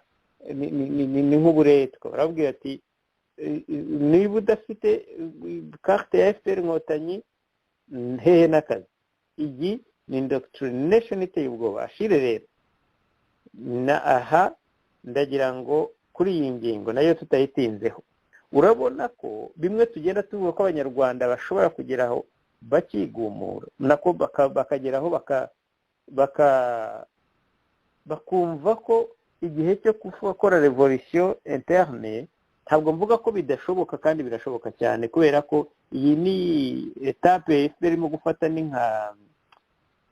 ni nk'uburetwa. Barabwira ati niba udafite carte ya FPR Inkotanyi hehe n'akazi. Iyi Ni indoctrination iteye ubwoba. Ashire rero na aha ndagira ngo kuri iyi ngingo nayo tutayitinzeho, urabona ko bimwe tugenda tuvuga ko Abanyarwanda bashobora kugeraho bakigumura, nako bakageraho bakumva ko igihe cyo gukora revolution interne. Ntabwo mvuga ko bidashoboka, kandi birashoboka cyane, kubera ko iyi ni étape FPR irimo gufata, ni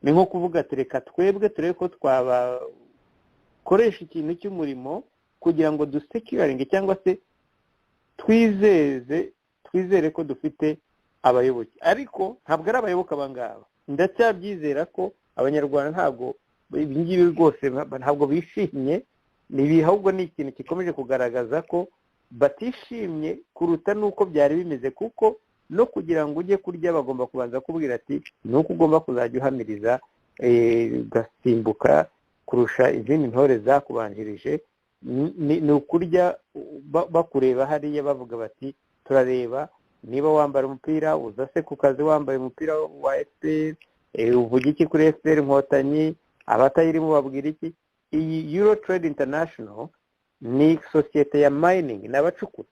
nko kuvuga ati: "Reka twebwe turebe ko twabakoresha ikintu cy'umurimo kugira ngo dusecuringe cyangwa se twizeze, twizere ko dufite abayoboke." Ariko ntabwo ari abayoboke abangaba. Ndacyabyizera ko Abanyarwanda ntabwo ibi ngibi rwose ntabwo bishimye. Ahubwo ni ikintu gikomeje kugaragaza ko batishimye kuruta n'uko byari bimeze, kuko no kugira ngo ujye kurya bagomba kubanza kubwira ati: "Ni uko ugomba kuzajya uhamiriza, ugasimbuka kurusha izindi ntore zakubanjirije." Ni ukurya bakureba hariya, bavuga bati: "Turareba niba wambara umupira, uza se ku kazi wambaye umupira wa FPR, uvuga iki kuri FPR Inkotanyi, abatayirimo babwira iki?" Iyi Euro Trade International ni sosiyete ya mining, ni abacukura.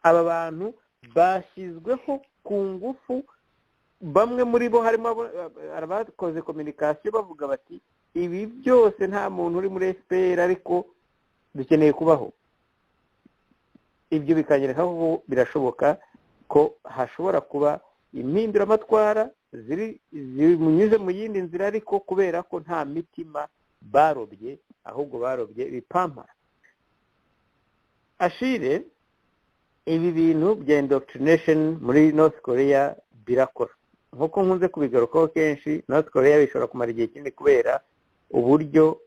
Aba bantu bashyizweho ku ngufu. Bamwe muri bo, harimo abakoze communication, bavuga bati: "Ibi byose nta muntu uri muri FPR, ariko dukeneye kubaho." Ibyo bikanyereka ko birashoboka ko hashobora kuba impinduramatwara ziri zimunyuze mu yindi nzira, ariko kubera ko nta mitima barobye, ahubwo barobye ibipampa. Ashire, ibi bintu bya indoctrination muri North Korea birakora, nk'uko nkunze kubigarukaho kenshi. North Korea bishobora kumara igihe kinini kubera uburyo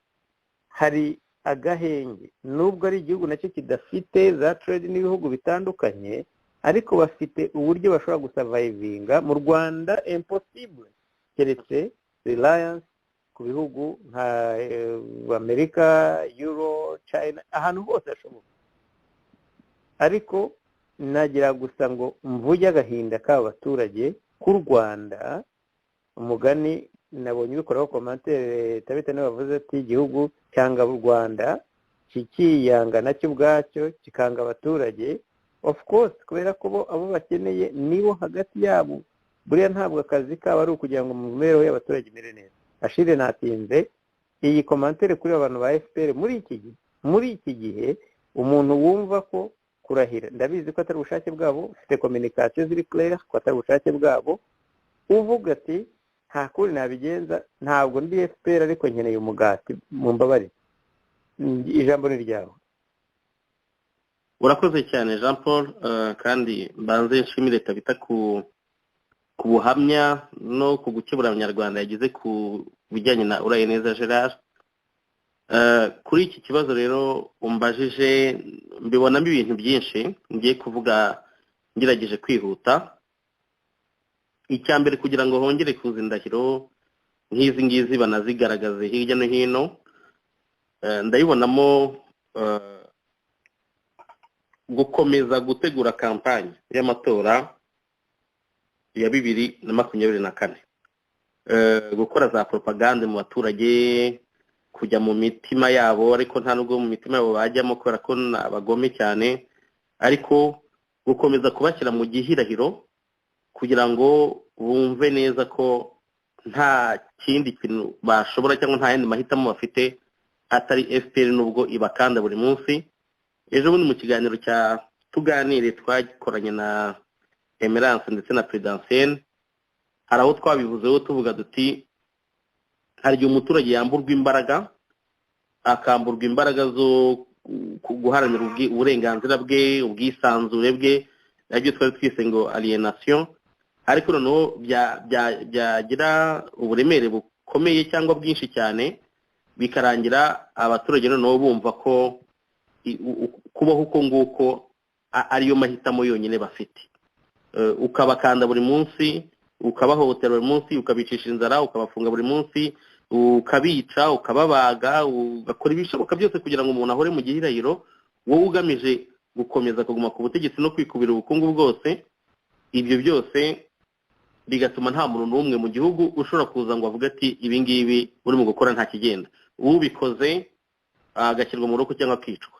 hari agahenge, nubwo ari igihugu nacyo kidafite za trade n'ibihugu bitandukanye, ariko bafite uburyo bashobora gusurvivinga. Mu Rwanda impossible, keretse reliance ku bihugu nka Amerika, Euro, China, ahantu hose hashoboka. Ariko nagira gusa ngo mvuge agahinda k'aba baturage k'u Rwanda. Umugani nabonye ubikoraho commentaire, Tabita niwe wavuze ati: "Igihugu cyanga u Rwanda, kikiyanga nacyo ubwacyo, kikanga abaturage." Of course, kubera ko bo abo bakeneye nibo hagati yabo. Buriya ntabwo akazi kabo ari ukugira ngo mu mibereho y'abaturage imere neza. Ashire, natinze. Iyi commentaire kuri abantu ba FPR muri iki gihe, umuntu wumva ko kurahira, ndabizi ko atari ubushake bwabo, ufite communication ziri clair ko atari ubushake bwabo, uvuga ati: "Nta kundi nabigenza, ntabwo ndi FPR, ariko nkeneye umugati, mu mbabarire." Ijambo ni ryawe. Urakoze cyane, Jean Paul, kandi mbanze nshimire Tabita ku buhamya no ku gukebura Abanyarwanda yagize ku bijyanye na Urayeneza Gerard. Kuri iki kibazo rero umbajije, mbibonamo ibintu byinshi ngiye kuvuga ngerageje kwihuta. Icya mbere, kugira ngo hongere kuza indahiro nk'izi ngizi, banazigaragaze hirya no hino, ndabibonamo gukomeza gutegura kampanye y'amatora ya 2024, gukora za propagande mu baturage, kujya mu mitima yabo, ariko nta nubwo mu mitima yabo bajyamo kubera ko ni abagome cyane, ariko gukomeza kubashyira mu gihirahiro kugira ngo bumve neza ko nta kindi kintu bashobora cyangwa nta yandi mahitamo bafite atari FPR, nubwo ibakanda buri munsi. Ejo bundi mu kiganiro cya Tuganire twakoranye na Emerance ndetse na Prudentienne, hari aho twabivuzeho, tuvuga duti: hari igihe umuturage yamburwa imbaraga, akamburwa imbaraga zo guharanira uburenganzira bwe, ubwisanzure bwe, aribyo twari twise ngo aliénation. Ariko noneho byagira uburemere bukomeye cyangwa bwinshi cyane, bikarangira abaturage noneho bumva ko kubaho uko nguko ariyo mahitamo yonyine bafite. Ukabakanda buri munsi, ukabahohotera buri munsi, ukabicisha inzara, ukabafunga buri munsi, ukabica, ukababaga, ugakora ibishoboka byose kugira ngo umuntu ahore mu gihirahiro, wowe ugamije gukomeza kuguma ku butegetsi no kwikubira ubukungu bwose. Ibyo byose Bigatuma nta muntu n'umwe mu gihugu ushobora kuza ngo avuge ati ibi ngibi urimo gukora nta kigenda. Ubikoze agashyirwa mu rugo cyangwa akicwa.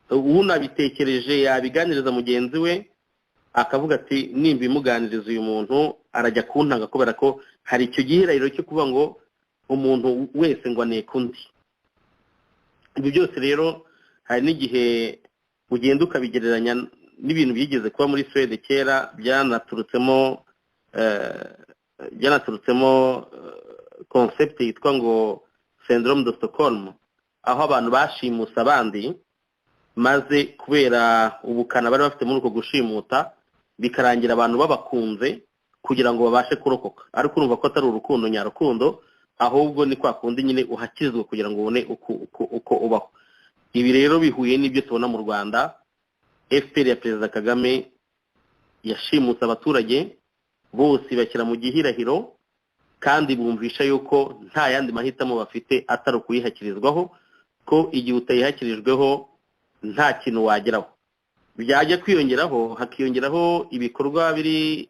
Unabitekereje yabiganiriza mugenzi we akavuga ati nimba imuganiriza uyu muntu arajya kuntanga, kubera ko hari icyo gihirahiro cyo kuvuga ngo umuntu wese ngo aneke undi. Ibi byose rero hari n'igihe ugenda ukabigereranya n'ibintu byigeze kuba muri Suwede kera, byanaturutsemo concept yitwa ngo syndrome de Stockholm, aho abantu bashimuse abandi maze kubera ubukana bari bafite muri uko gushimuta bikarangira abantu babakunze kugira ngo babashe kurokoka. Ariko urumva ko atari urukundo nyarukundo, ahubwo ni kwa kundi nyine uhakizwa kugira ngo ubone uko ubaho. Ibi rero bihuye n'ibyo tubona mu Rwanda. FPR ya Perezida Kagame yashimutse abaturage bose bashyira mu gihirahiro, kandi bumvisha yuko nta yandi mahitamo bafite atari ukuyihakirizwaho, ko igihe utayihakirijweho nta kintu wageraho. Byajya kwiyongeraho hakiyongeraho ibikorwa biri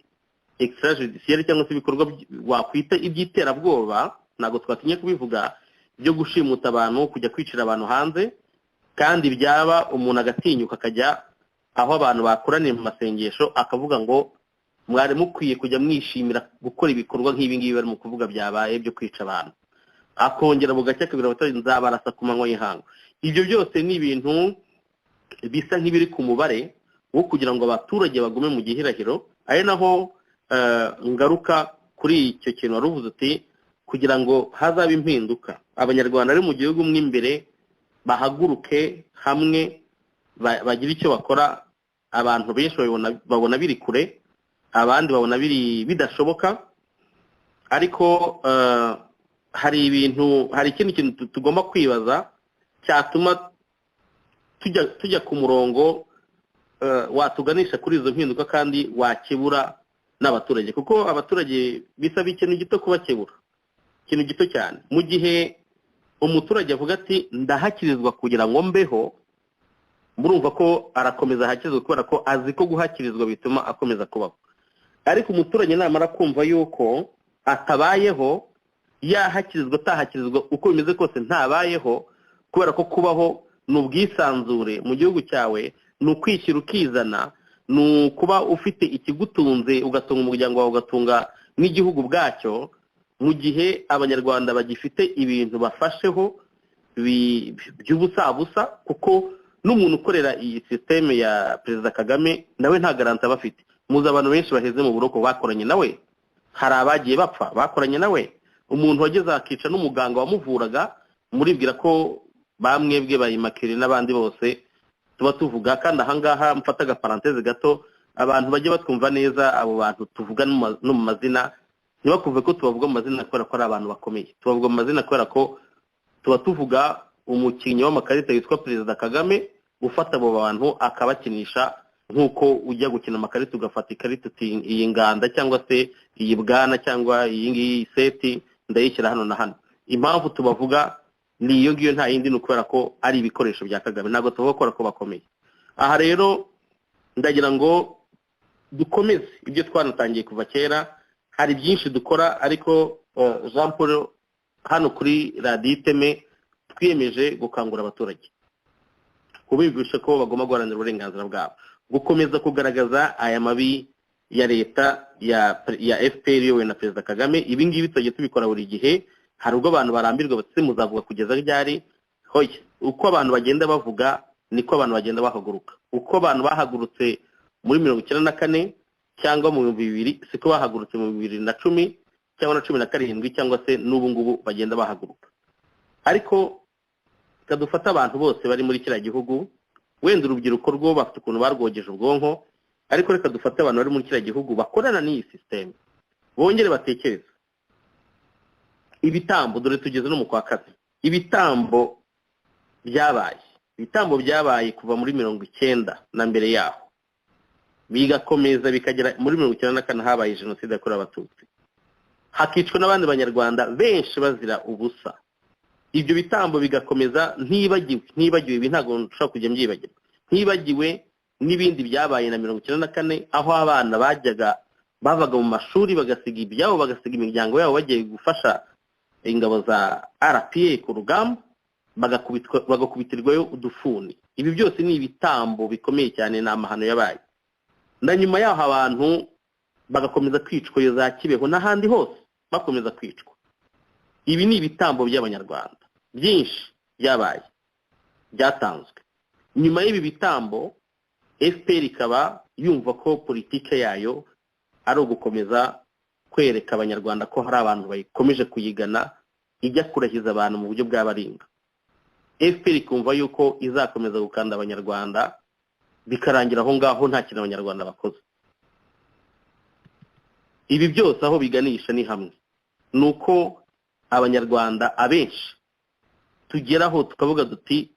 extrajudiciaire cyangwa se ibikorwa wakwita iby'iterabwoba, ntabwo twatinye kubivuga, byo gushimuta abantu, kujya kwicira abantu hanze, kandi byaba umuntu agatinyuka akajya aho abantu bakoraniye mu masengesho akavuga ngo mwari mukwiye kujya mwishimira gukora ibikorwa nk'ibi ngibi barimo kuvuga byabaye byo kwica abantu, akongera bugacya akabwira abaturage nzabarasa ku manywa y'ihangu. Ibyo byose ni ibintu bisa nk'ibiri ku mubare wo kugira ngo abaturage bagume mu gihirahiro. Ari naho ngaruka kuri icyo kintu wari uvuze uti kugira ngo hazabe impinduka, abanyarwanda ari mu gihugu mo imbere bahaguruke hamwe bagire icyo bakora. Abantu benshi babona biri kure, abandi babona biri bidashoboka, ariko hari ibintu, hari ikindi kintu tugomba kwibaza cyatuma tujya ku murongo watuganisha kuri izo mpinduka kandi wakebura n'abaturage, kuko abaturage bisaba ikintu gito kubakebura, ikintu gito cyane. Mu gihe umuturage avuga ati ndahakirizwa kugira ngo mbeho, murumva ko arakomeza ahakirizwa kubera ko azi ko guhakirizwa bituma akomeza kubaho. Ariko umuturage namara kumva yuko atabayeho, yahakirizwa atahakirizwa uko bimeze kose ntabayeho, kubera ko kubaho ni ubwisanzure mu gihugu cyawe, ni ukwishyira ukizana, ni ukuba ufite ikigutunze ugatunga umuryango wawe, ugatunga n'igihugu bwacyo. Mu gihe abanyarwanda bagifite ibintu bafasheho by'ubusabusa, kuko n'umuntu ukorera iyi systeme ya Perezida Kagame nawe nta garanti aba afite. Muzi abantu benshi baheze mu buroko bakoranye nawe, hari abagiye bapfa bakoranye nawe, umuntu wageze akica n'umuganga wamuvuraga, muribwira ko bamwebwe bayimakire n'abandi bose tuba tuvuga. Kandi ahangaha mfata agaparanteze gato, abantu bajye batwumva neza, abo bantu tuvuga no mu mazina ntibakumve ko tubavuga mu mazina kubera ko ari abantu bakomeye, tubavuga mu mazina kubera ko tuba tuvuga umukinnyi w'amakarita witwa Perezida Kagame ufata abo bantu akabakinisha nk'uko ujya gukina amakarita ugafata ikarita uti iyi nganda cyangwa se iyi bwana cyangwa iyi ngiyi seti ndayishyira hano na hano. Impamvu tubavuga ni iyo ngiyo, nta yindi, ni ukubera ko ari ibikoresho bya Kagame, ntabwo tuvuga kubera ko bakomeye. Aha rero ndagira ngo dukomeze ibyo twanatangiye kuva kera, hari byinshi dukora, ariko Jean Paul hano kuri Radiyo Iteme twiyemeje gukangura abaturage, kubigisha ko bagomba guharanira uburenganzira bwabo, gukomeza kugaragaza aya mabi ya leta ya FPR iyobowe na Perezida Kagame. Ibi ngibi tujya tubikora buri gihe, hari ubwo abantu barambirwa bati muzavuga kugeza ryari? Hoya, uko abantu bagenda bavuga niko abantu bagenda bahaguruka. Uko abantu bahagurutse muri 94 cyangwa mu 2000 siko bahagurutse mu 2010 cyangwa na 17 cyangwa se n'ubu ngubu bagenda bahaguruka. Ariko kadufata abantu bose bari muri kiriya gihugu, wenda urubyiruko rwo bafite ukuntu barwogeje ubwonko, ariko reka dufate abantu bari muri kiriya gihugu bakorana n'iyi system, bongere batekereze ibitambo. Dore tugeze no mu kwa kane, ibitambo byabaye kuva muri 90 na mbere yaho, bigakomeza bikagera muri 94 habaye jenoside yakorewe abatutsi, hakicwa n'abandi banyarwanda benshi bazira ubusa. Ibyo bitambo bigakomeza, ntibagiwe ibi ntabwo nshobora kujya mbyibagirwa, ntibagiwe n'ibindi byabaye na 94 aho abana bajyaga Bavaga mu mashuri bagasiga ibyabo, bagasiga imiryango yabo, bagiye gufasha ingabo za RPA ku rugamba, bagakubitirwayo udufuni. Ibi byose ni ibitambo bikomeye cyane, ni amahano yabaye. Na nyuma yaho abantu bagakomeza kwicwa iyo za Kibeho n'ahandi hose bakomeza kwicwa. Ibi ni ibitambo by'Abanyarwanda byinshi byabaye, byatanzwe. Nyuma y'ibi bitambo FPR ikaba yumva ko politike yayo ari ugukomeza kwereka Abanyarwanda ko hari abantu bayikomeje kuyigana, ijya kurahiza abantu mu buryo bw'abaringa. FPR ikumva yuko izakomeza gukanda Abanyarwanda bikarangira aho ngaho nta kintu Abanyarwanda bakoze. Ibi byose aho biganisha ni hamwe, ni uko Abanyarwanda abenshi tugeraho tukavuga duti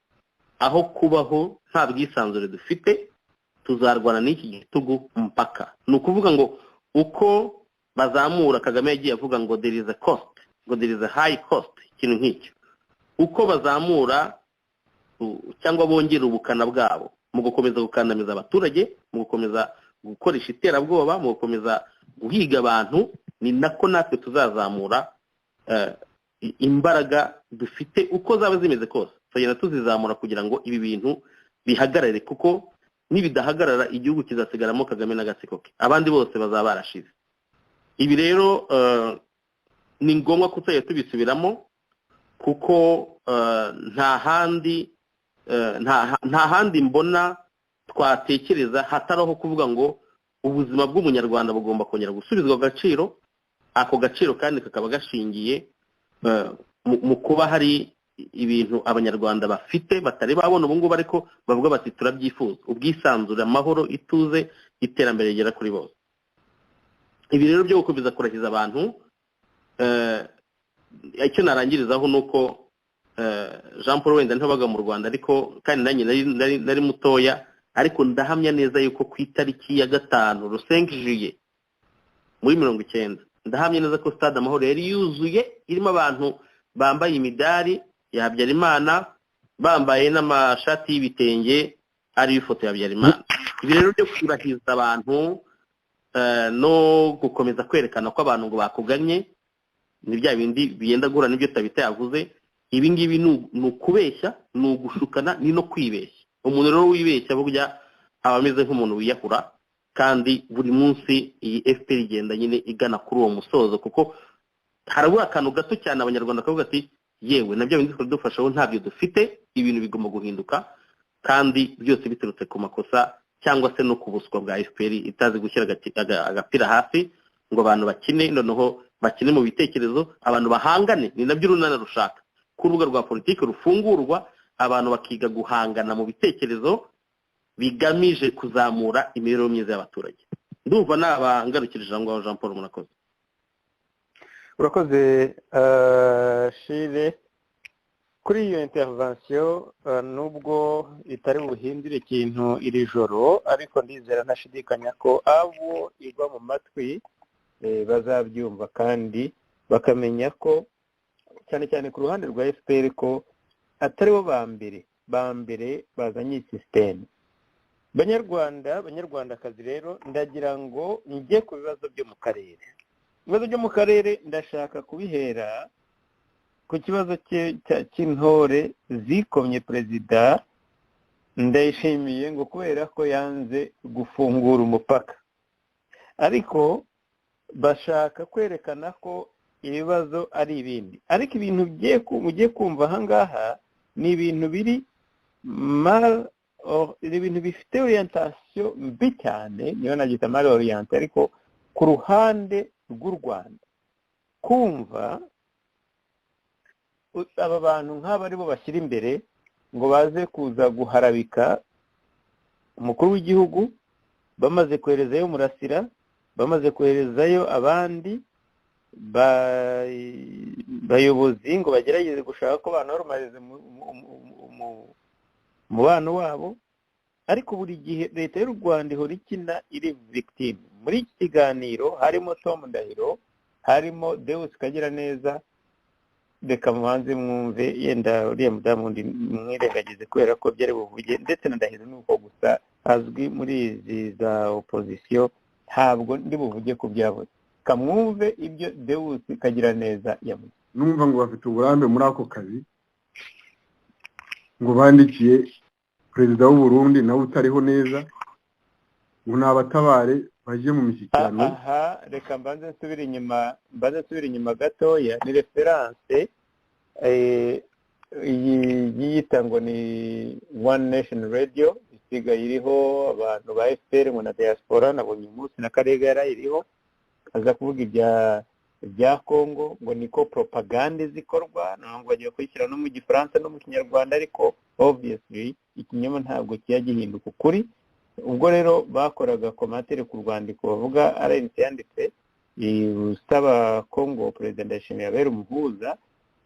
aho kubaho nta bwisanzure dufite, tuzarwana n'iki gitugu mpaka. Ni ukuvuga ngo uko bazamura, Kagame yagiye avuga ngo there is a cost, ngo there is a high cost, ikintu nk'icyo. Uko bazamura cyangwa bongera ubukana bwabo mu gukomeza gukandamiza abaturage, mu gukomeza gukoresha iterabwoba, mu gukomeza guhiga abantu, ni nako natwe tuzazamura imbaraga dufite uko zaba zimeze kose, tugenda tuzizamura kugira ngo ibi bintu bihagarare, kuko nibidahagarara igihugu kizasigaramo Kagame n'agatsiko ke, abandi bose bazaba barashize. Ibi rero ni ngombwa ko tuzajya tubisubiramo, kuko nta handi mbona twatekereza hatari aho kuvuga ngo ubuzima bw'Umunyarwanda bugomba kongera gusubizwa agaciro. Ako gaciro kandi kakaba gashingiye mu kuba hari ibintu Abanyarwanda bafite batari babona ubu ngubu, ariko bavuga bati turabyifuza: ubwisanzure, amahoro, ituze, iterambere rigera kuri bose. Ibi rero byo gukomeza kurahiza abantu, icyo narangirizaho ni uko Jean Paul wenda ntibaga mu Rwanda, ariko kandi nanjye nari mutoya, ariko ndahamya neza yuko ku itariki ya 5 le 5 juillet muri 90, ndahamya neza ko Stade Amahoro yari yuzuye, irimo abantu bambaye imidari ya Habyarimana, bambaye n'amashati y'ibitenge ariyo ifoto ya Habyarimana. Ibi rero byo kurahiza abantu no gukomeza kwerekana ko abantu ngo bakuganye, ni bya bindi biyenda guhura n'ibyo Tabita yavuze. Ibi ngibi ni ukubeshya, ni ugushukana, ni no kwibeshya. Umuntu rero wibeshya burya aba ameze nk'umuntu wiyahura, kandi buri munsi iyi FPR igenda nyine igana kuri uwo musozo, kuko harabura akantu gato cyane Abanyarwanda bakavuga ati yewe nabyo bindi dufashaho ntabyo dufite, ibintu bigomba guhinduka, kandi byose biturutse ku makosa cyangwa se no ku buswa bwa FPR itazi gushyira agapira hasi ngo abantu bakine, noneho bakine mu bitekerezo, abantu bahangane. Ni nabyo urunana rushaka, ko urubuga rwa politiki rufungurwa, abantu bakiga guhangana mu bitekerezo bigamije kuzamura imibereho myiza y'abaturage. Ndumva nabangarukirije aho ngaho. Jean Paul, murakoze. Urakoze Shire kuri iyo intervention, nubwo itari buhindure ikintu iri joro, ariko ndizera ntashidikanya ko abo igwa mu matwi bazabyumva kandi bakamenya ko cyane cyane ku ruhande rwa FPR ko atari bo ba mbere bazanye iyi sisiteme. Banyarwanda, Banyarwandakazi rero, ndagira ngo njye ku bibazo byo mu karere. Ibibazo byo mu karere ndashaka kubihera ku kibazo cy'intore zikomye Perezida Ndayishimiye ngo kubera ko yanze gufungura umupaka, ariko bashaka kwerekana ko ibibazo ari ibindi. Ariko ibintu mugiye kumva aha ngaha ni ibintu biri mal, ibintu bifite orientation mbi cyane, niyo nabyita mal orienté, ariko ku ruhande rw'u Rwanda. Kumva aba bantu nk'aba aribo bashyira imbere ngo baze kuza guharabika umukuru w'igihugu, bamaze koherezayo Murasira, bamaze koherezayo abandi bayobozi ngo bagerageze gushaka ko banormalize umubano wabo. Ariko buri gihe leta y'u Rwanda ihora ikina iri victim. Muri iki kiganiro harimo Tom Ndahiro, harimo Deus Kagiraneza. Reka mubanze mwumve, yenda uriya mudamu ndi mwirengagize kubera ko byari buvuge, ndetse na Ndahiro nuko gusa azwi muri izi za opposition Ntabwo ndi buvuge ku byo yavuze, kamwumve ibyo Deus Kagiraneza yavuze. Numva ngo bafite uburambe muri ako kazi, ngo bandikiye perezida w'u Burundi nawe utariho neza, ngo nabatabare bajye mu mishyikirano. Aha reka mbanze nsubire inyuma gatoya. Ni référence iyi yiyita ngo ni One Nation Radio, isigaye iriho abantu ba FPR ngo na diaspora. Nabonye umunsi na Karega yarayiriho, aza kuvuga ibya Congo, ngo niko propagande zikorwa, noneho ngo bagiye kuyishyira no mu Gifaransa no mu Kinyarwanda. Ariko obviously ikinyoma ntabwo kijya gihinduka ukuri. Ubwo rero bakoraga commentaire ku rwandiko bavuga RNC yanditse usaba Congo Perezida Ndayishimiye abera umuhuza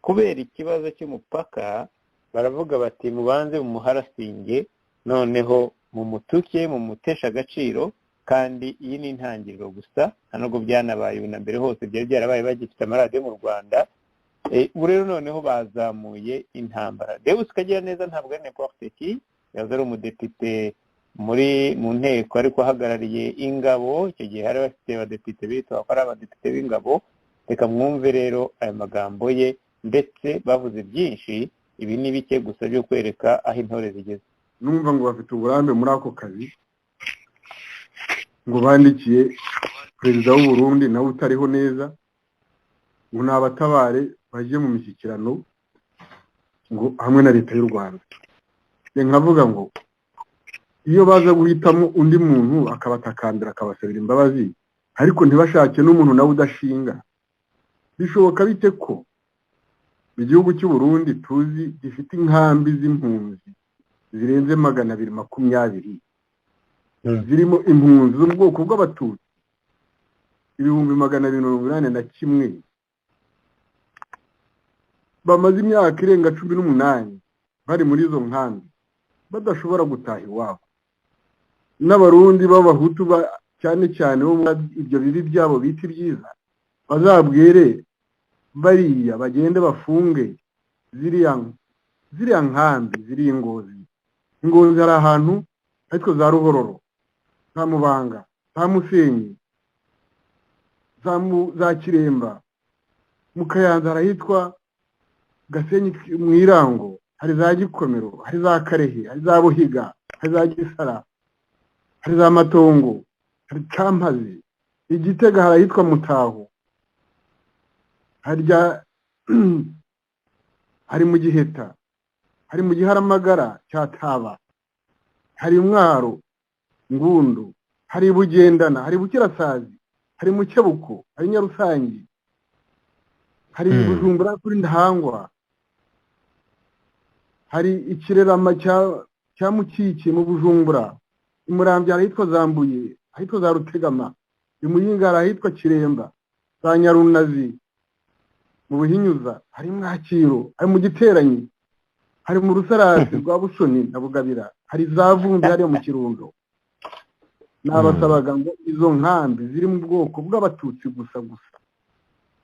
kubera ikibazo cy'umupaka. Baravuga bati: "Mubanze mumuharasinge, noneho mumutuke, mumuteshe agaciro." Kandi iyi ni intangiriro gusa, nta nubwo byanabaye ubu, na mbere hose byari byarabaye bagifite amaradiyo mu Rwanda. Ubu rero noneho bazamuye intambara. Deus Kagiraneza ntabwo ari n'importe qui, yaza ari umudepite muri mu nteko, ariko ahagarariye ingabo. Icyo gihe hari bafite abadepite bitwa ko ari abadepite b'ingabo. Reka mwumve rero aya magambo ye, ndetse bavuze byinshi, ibi ni bike gusa byo kwereka aho intore zigeze. Numva ngo bafite uburambe muri ako kazi, ngo bandikiye perezida w'u Burundi nawe utariho neza, ngo nabatabare bajye mu mishyikirano ngo hamwe na leta y'u Rwanda. Nkavuga ngo iyo baza guhitamo undi muntu akabatakambira, akabasabira imbabazi, ariko ntibashake n'umuntu nawe udashinga, bishoboka bite ko igihugu cy'u Burundi tuzi gifite inkambi z'impunzi zirenze 220, zirimo impunzi zo mu bwoko bw'Abatutsi 281,000, bamaze imyaka irenga 18 bari muri izo nkambi badashobora gutaha iwabo, n'Abarundi b'Abahutu cyane cyane bo ibyo bibi byabo bita ibyiza, bazabwire bariya bagende bafunge ziriya nkambi ziri i Ngozi. Ingozi hari ahantu hitwa za Ruhororo, za Mubanga, za Musenyi, za Kiremba. Mu Kayanza hari ahitwa Gasenyi, mu Irango hari za Gikomero, hari za Karehe, hari za Buhiga, hari za Gisara, hari za Matongo, hari Campazi. Igitega hari ahitwa Mutaho, harya hari mu Giheta, hari mu Giharamagara cya Taba, hari Mwaro Ngundu, hari Bugendana, hari Bukirasazi, hari Mukebuko, hari Nyarusangi, hari Bujumbura kuri Ntahangwa, hari Ikirerama cya Mukike mu Bujumbura. Imuramvya hari ahitwa Zambuye, ahitwa za Rutegama. Imuyinga hari ahitwa Kiremba, za Nyarunazi mu Buhinyuza, hari Mwakiro, hari mu Giteranyi, hari mu Rusarasi rwa Busoni na Bugabira, hari za Vumbi hariya mu Kirundo. Nabasabaga ngo izo nkambi ziri mu bwoko bw'Abatutsi gusa gusa,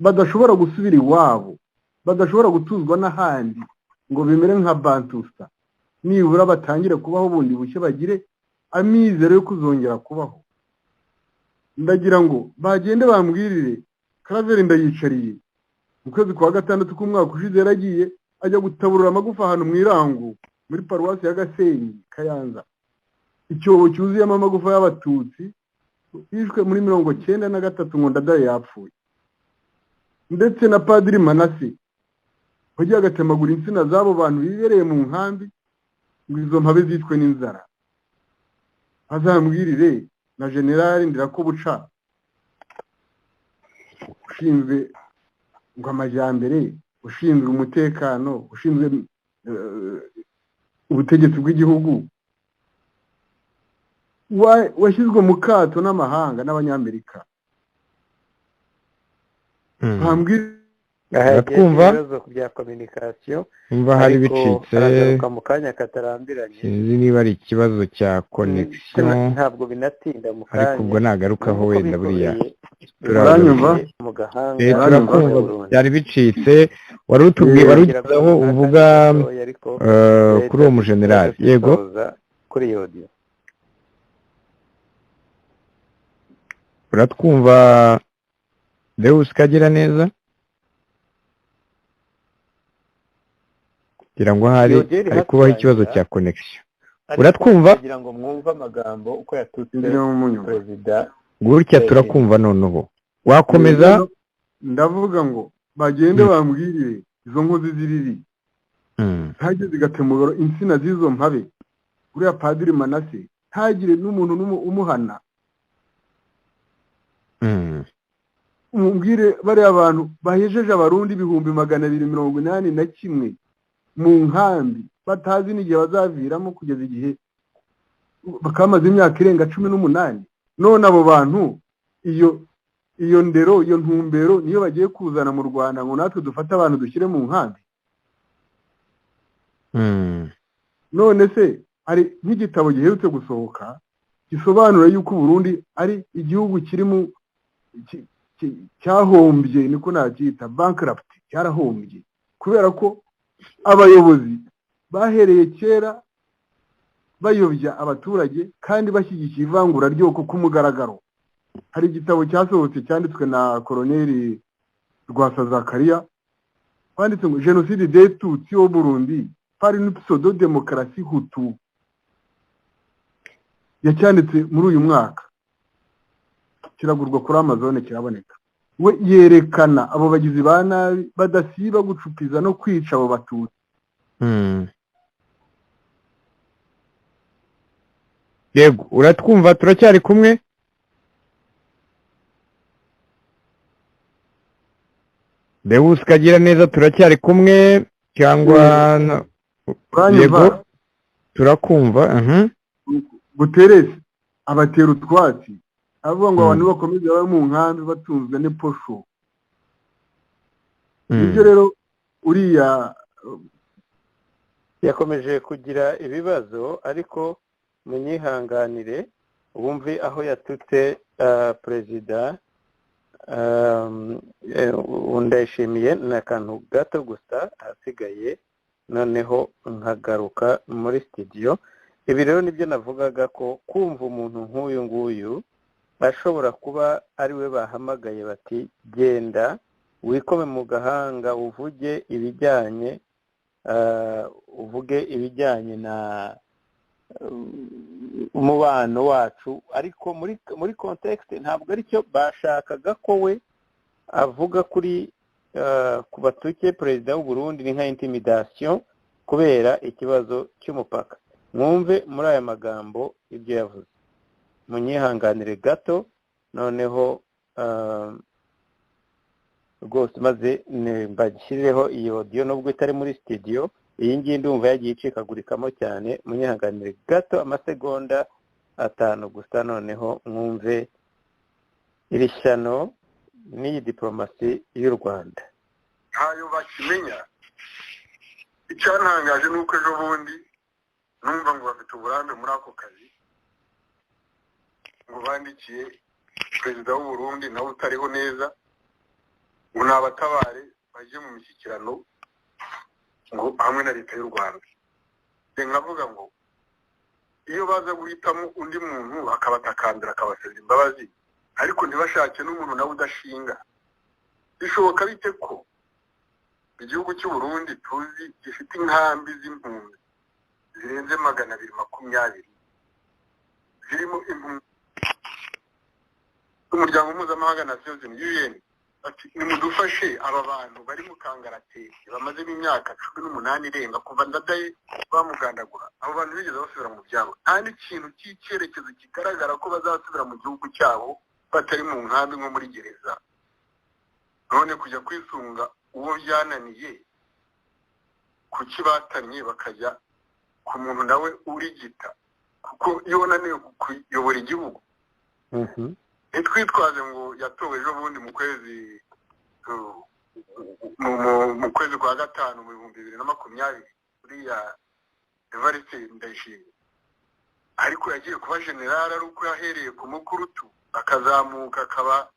badashobora gusubira iwabo, badashobora gutuzwa n'ahandi ngo bimere nka bantusta, nibura batangire kubaho bundi bushya, bagire amizero yo kuzongera kubaho. Ndagira ngo bagende bambwirire Karaveri Ndayicariye, mu kwezi kwa gatandatu k'umwaka ushize yaragiye ajya gutaburura amagufa ahantu mu Irango muri paruwasi ya Gasenyi, Kayanza, icyobo cyuzuyemo amagufa y'Abatutsi bishwe muri 93, ngo Ndadaye yapfuye, ndetse na Padiri Manase wagiye agatemagura insina z'abo bantu bibereye mu nkambi ngo izo mpabe zicwe n'inzara. Azambwirire na Generali Ndirakobuca ushinzwe ngo amajyambere, ushinzwe umutekano, ushinzwe ubutegetsi bw'igihugu, washyizwe mu kato n'amahanga n'Abanyamerika. Bambwira Uratwumva? Ibibazo bya communication. Umva, hari ariko bicitse. Aragaruka mu kanya katarambiranye. Sinzi niba ari ikibazo cya connection. Ntabwo binatinda, mu kanya. Ariko ubwo nagarukaho Nk'uko wenda buriya bikoreye Uranyumva? mu gahanga. Turakumva, byari bicitse. Wari utubwiye, wari ugeze aho uvuga kuri uwo mujenerali, yego. Kuri iyo audio. Uratwumva, Deus Kagira neza? Kugira ngo hari Yogeri hari kubaho ikibazo hatangira cya connection. Ariko Uratwumva? kugira ngo mwumve amagambo uko yatutse Sinzi munyumva. perezida. Gutya turakumva noneho. Wakomeza? Rero ndavuga ngo bagende bambwirire izo nkozi z'ibibi ntajye zigatemura insina z'izo mpabe. Uriya padiri Manase ntagire n'umuntu n'umwe umuhana. Umubwire bariya bantu bahejeje Abarundi 281,000 mu nkambi, batazi n'igihe bazaviramo, kugeza igihe bakamaze imyaka irenga 18. None abo bantu iyo ndero, iyo ntumbero niyo bagiye kuzana mu Rwanda ngo natwe dufate abantu dushyire mu nkambi. None se hari nk'igitabo giherutse gusohoka gisobanura yuko Burundi ari igihugu kiri mu cyahombye, niko nacyita bankrupt, cyarahombye kubera ko abayobozi bahereye kera bayobya abaturage kandi bashyigikiye ivangura ryoko ku mugaragaro. Hari igitabo cyasohotse cyanditswe na Koloneli Rwasa Zakaria, banditse ngo "Génocide des Tutsi au Burundi par une pseudo démocratie hutu". Yacyanditse muri uyu mwaka, kiragurwa kuri Amazon, kiraboneka. We yerekana abo bagizi ba nabi badasiba gucupiza no kwica abo Batutsi. Yego, uratwumva? Turacyari kumwe? Deus Kagira neza, turacyari kumwe cyangwa Uranyumva? Yego, turakumva. Guterres abatera utwatsi, avuga ngo abantu bakomeze babe mu nkambi batunzwe n'iposho. Nibyo rero uriya yakomeje kugira ibibazo, ariko munyihanganire wumve aho yatutse perezida. Ndayishimiye, ni akantu gato gusa ahasigaye noneho nkagaruka muri studio. Ibi rero nibyo navugaga ko kumva umuntu nk'uyu nguyu ashobora kuba ari we bahamagaye bati genda wikome mu gahanga uvuge ibijyanye na umubano wacu, ariko muri context ntabwo aricyo bashakaga ko we avuga kuri ku batuke perezida w'u Burundi, ni nka intimidation kubera ikibazo cy'umupaka. Mwumve muri aya magambo ibyo yavuze, munyihanganire gato noneho rwose maze mbashyirireho iyo audio nubwo itari muri studio. Iyi ngiyi ndumva yagiye icikagurikamo cyane, munyihanganire gato amasegonda 5 gusa, noneho mwumve iri shyano n'iyi diplomasi y'u Rwanda. Ntayo bakimenya. Icyantangaje ni uko ejo bundi numva ngo bafite uburambe muri ako kazi, ngo bandikiye perezida w'u Burundi nawe utariho neza ngo nabatabare bajye mu mishyikirano ngo hamwe na leta y'u Rwanda. Nkavuga ngo iyo baza guhitamo undi muntu akabatakambira akabasabira imbabazi, ariko ntibashake n'umuntu nawe udashinga. Bishoboka bite ko igihugu cy'u Burundi tuzi gifite inkambi z'impunzi zirenze 220 zirimo impunzi? Umuryango mpuzamahanga Nations Unies UN ati nimudufashe aba bantu bari mu kangaratete bamazemo imyaka 18 irenga kuva Ndadaye bamugandagura, abo bantu bigeze basubira mu byabo, nta n'ikintu cy'icyerekezo kigaragara ko bazasubira mu gihugu cyabo batari mu nkambi nko muri gereza. None kujya kwisunga uwo byananiye, kuki batanye bakajya ku muntu nawe urigita, kuko iyo unaniwe kuyobora igihugu. Ntitwitwaze ngo yatowe ejo bundi mu kwezi mu kwezi kwa 5 mu 2020 uriya Evariste Ndayishimiye, ariko yagiye kuba general ari uko yahereye ku mukurutu akazamuka akaba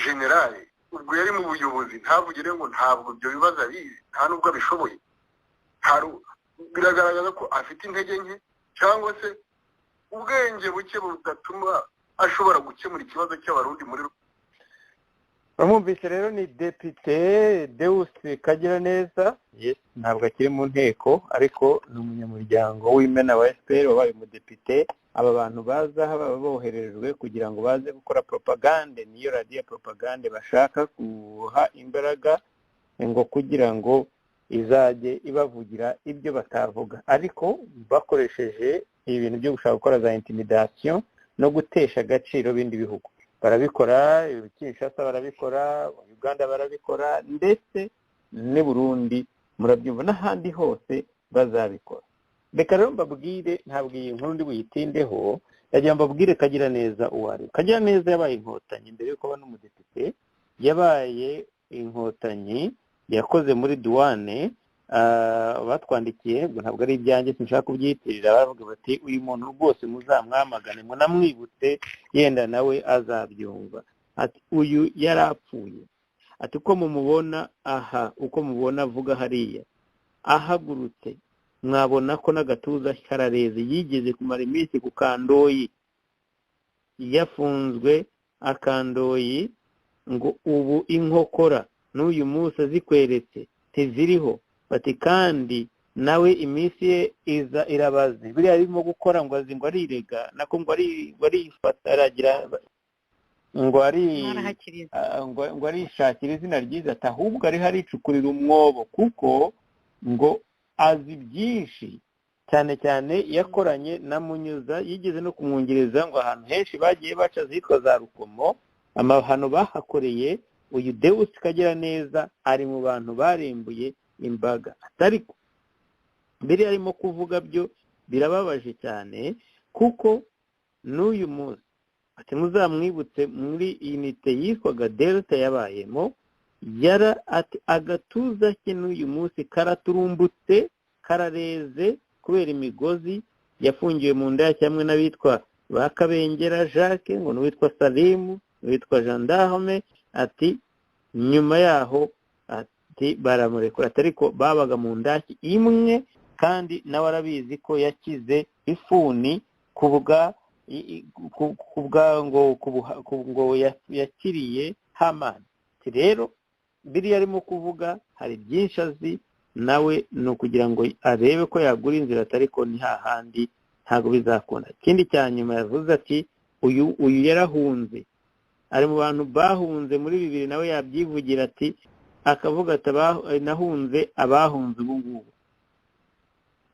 general. Ubwo yari mu buyobozi, ntavugire ngo ntabwo ibyo bibazo abizi, nta nubwo abishoboye. Biragaragaza ko afite intege nke cyangwa se ubwenge buke budatuma ashobora gukemura ikibazo cy'Abarundi muri. Bamwumvise rero ni Depite Deus Kagiraneza. Yes, ntabwo akiri mu nteko, ariko ni umunyamuryango w'Imena wa FPR wabaye umudepite. Aba bantu baza baba boherejwe kugira ngo baze gukora propagande, niyo radiyo propagande bashaka guha imbaraga ngo kugira ngo izajye ibavugira ibyo batavuga, ariko bakoresheje ibintu byo gushaka gukora za intimidation no gutesha agaciro bindi bihugu. Barabikora Kinshasa, barabikora Uganda, barabikora ndetse n'i Burundi, murabyumva n'ahandi hose bazabikora. Reka rero mbabwire, ntabwo iyi nkuru ndi buyitindeho, yagira mbabwire Kagiraneza uwo ari we. Kagiraneza yabaye Inkotanyi mbere yuko aba n'umudepite, yabaye Inkotanyi, yakoze muri duwane. Batwandikiye, ubwo ntabwo ari ibyanjye, sinshaka kubyitirira, baravuga bati uyu muntu rwose muzamwamagane, munamwibutse, yenda nawe azabyumva. Ati uyu yarapfuye, ati uko mumubona aha, uko mubona avuga hariya ahagurutse, mwabona ko n'agatuza karareze, yigeze kumara iminsi ku Kandoyi, yafunzwe akandoyi, ngo ubu inkokora n'uyu munsi azikweretse ntiziriho. Bati kandi nawe iminsi ye iza irabaze, biriya arimo gukora ngo azi ngo arirega, nako ngo arifata, aragira ngo ari ngo arishakira izina ryiza, ati ahubwo ariho aricukurira umwobo, kuko ngo azi byinshi cyane cyane yakoranye na Munyuza, yigeze no kumwungiriza ngo ahantu henshi bagiye baca zitwa za Rukomo, amahano bahakoreye. Uyu Deus Kagiraneza ari mu bantu barimbuye imbaga. Ariko mbere arimo kuvuga byo birababaje cyane, kuko n'uyu munsi ati muzamwibutse muri unite yitwaga Delta yabayemo, yara ati agatuza ke n'uyu munsi karaturumbutse, karareze kubera imigozi, yafungiwe mu nda cyamwe n'abitwa ba Kabengera Jacques, ngo n'uwitwa Salimu, n'uwitwa Gendarme. Ati nyuma yaho ati baramurekura, ariko babaga mu ndaki imwe, kandi nawe arabizi ko yakize ifuni kubwa ngo yakiriye Hamani. Rero biriya arimo kuvuga hari byinshi azi, nawe ni ukugira ngo arebe ko yagura inzira, ariko ni hahandi ntabwo bizakunda. Ikindi cya nyuma yavuze ati uyu yarahunze, ari mu bantu bahunze muri 2000, nawe yabyivugira ati akavuga ati nahunze abahunze ubu ngubu,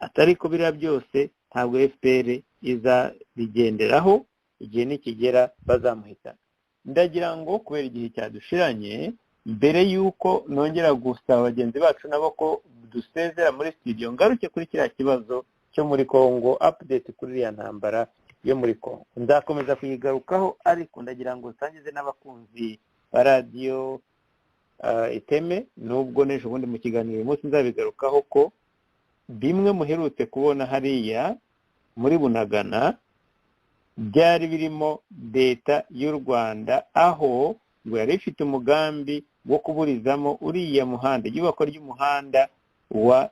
atariko biriya byose ntabwo FPR izabigenderaho, igihe nikigera bazamuhitana. Ndagira ngo kubera igihe cyadushiranye, mbere yuko nongera gusaba bagenzi bacu nabo ko dusezera muri studio, ngaruke kuri kiriya kibazo cyo muri Kongo, update kuri iriya ntambara yo muri Kongo. Nzakomeza kuyigarukaho, ariko ndagira ngo nsangize n'abakunzi ba radiyo Iteme, nubwo n'ejo bundi mu kiganiro uyu munsi nzabigarukaho, ko bimwe muherutse kubona hariya muri Bunagana byari birimo leta y'u Rwanda, aho ngo yari ifite umugambi wo kuburizamo uriya muhanda, iyubakwa ry'umuhanda wa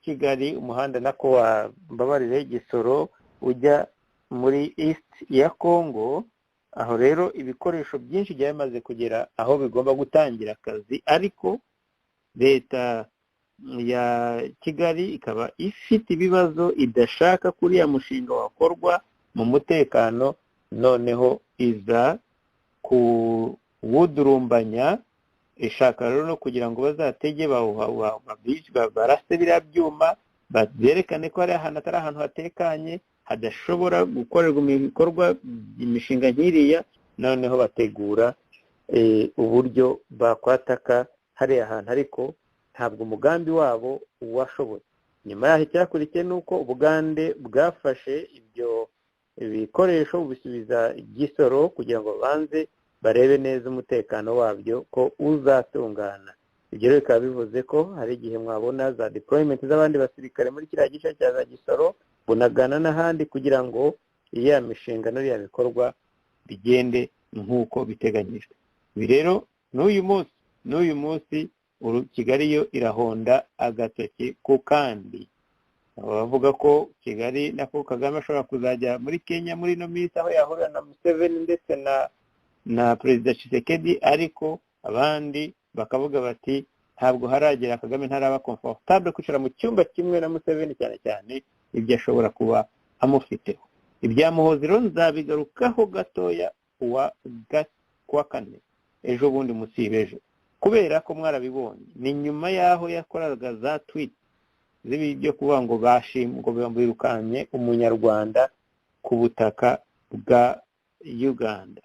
Kigali, umuhanda nako wa Mbabarire Gisoro ujya muri East ya Kongo. Aho rero ibikoresho byinshi byamaze kugera aho bigomba gutangira akazi, ariko leta ya Kigali ikaba ifite ibibazo, idashaka kuriya mushinga wakorwa mu mutekano, noneho iza kuwudurumbanya, ishaka rero no kugira ngo bazatege barase biriya byuma, berekane ko hari ahantu atari ahantu hatekanye, hadashobora gukorerwa ibikorwa imishinga nk'iriya. Noneho bategura uburyo bakwataka hariya hantu, ariko ntabwo umugambi wabo washoboye. Nyuma yaho icyakurikiye ni uko Ubugande bwafashe ibyo ibikoresho bubisubiza Gisoro kugira ngo banze barebe neza umutekano wabyo ko uzatungana. Ibyo rero bikaba bivuze ko hari igihe mwabona za deployment z'abandi basirikare muri kiriya gice cya za Gisoro, Bunagana n'ahandi, kugira ngo iya mishinga n'iriya bikorwa bigende nk'uko biteganyijwe. Ibi rero n'uyu munsi Kigali yo irahonda agatoki ku kandi. Bavuga ko Kigali nako Kagame ashobora kuzajya muri Kenya muri ino minsi, aho yahurira na Museveni ndetse na Perezida Tshisekedi, ariko abandi bakavuga bati ntabwo haragera, Kagame ntaraba comfortable kwicara mu cyumba kimwe na Museveni, cyane cyane ibyo ashobora kuba amufiteho. Ibya Muhozi rero nzabigarukaho gatoya kuwa kane ejo bundi musibe ejo, kubera ko mwarabibonye ni nyuma y'aho yakoraga za tweet z'ibyo kuvuga ngo ngo birukanye umunyarwanda ku butaka bwa Uganda.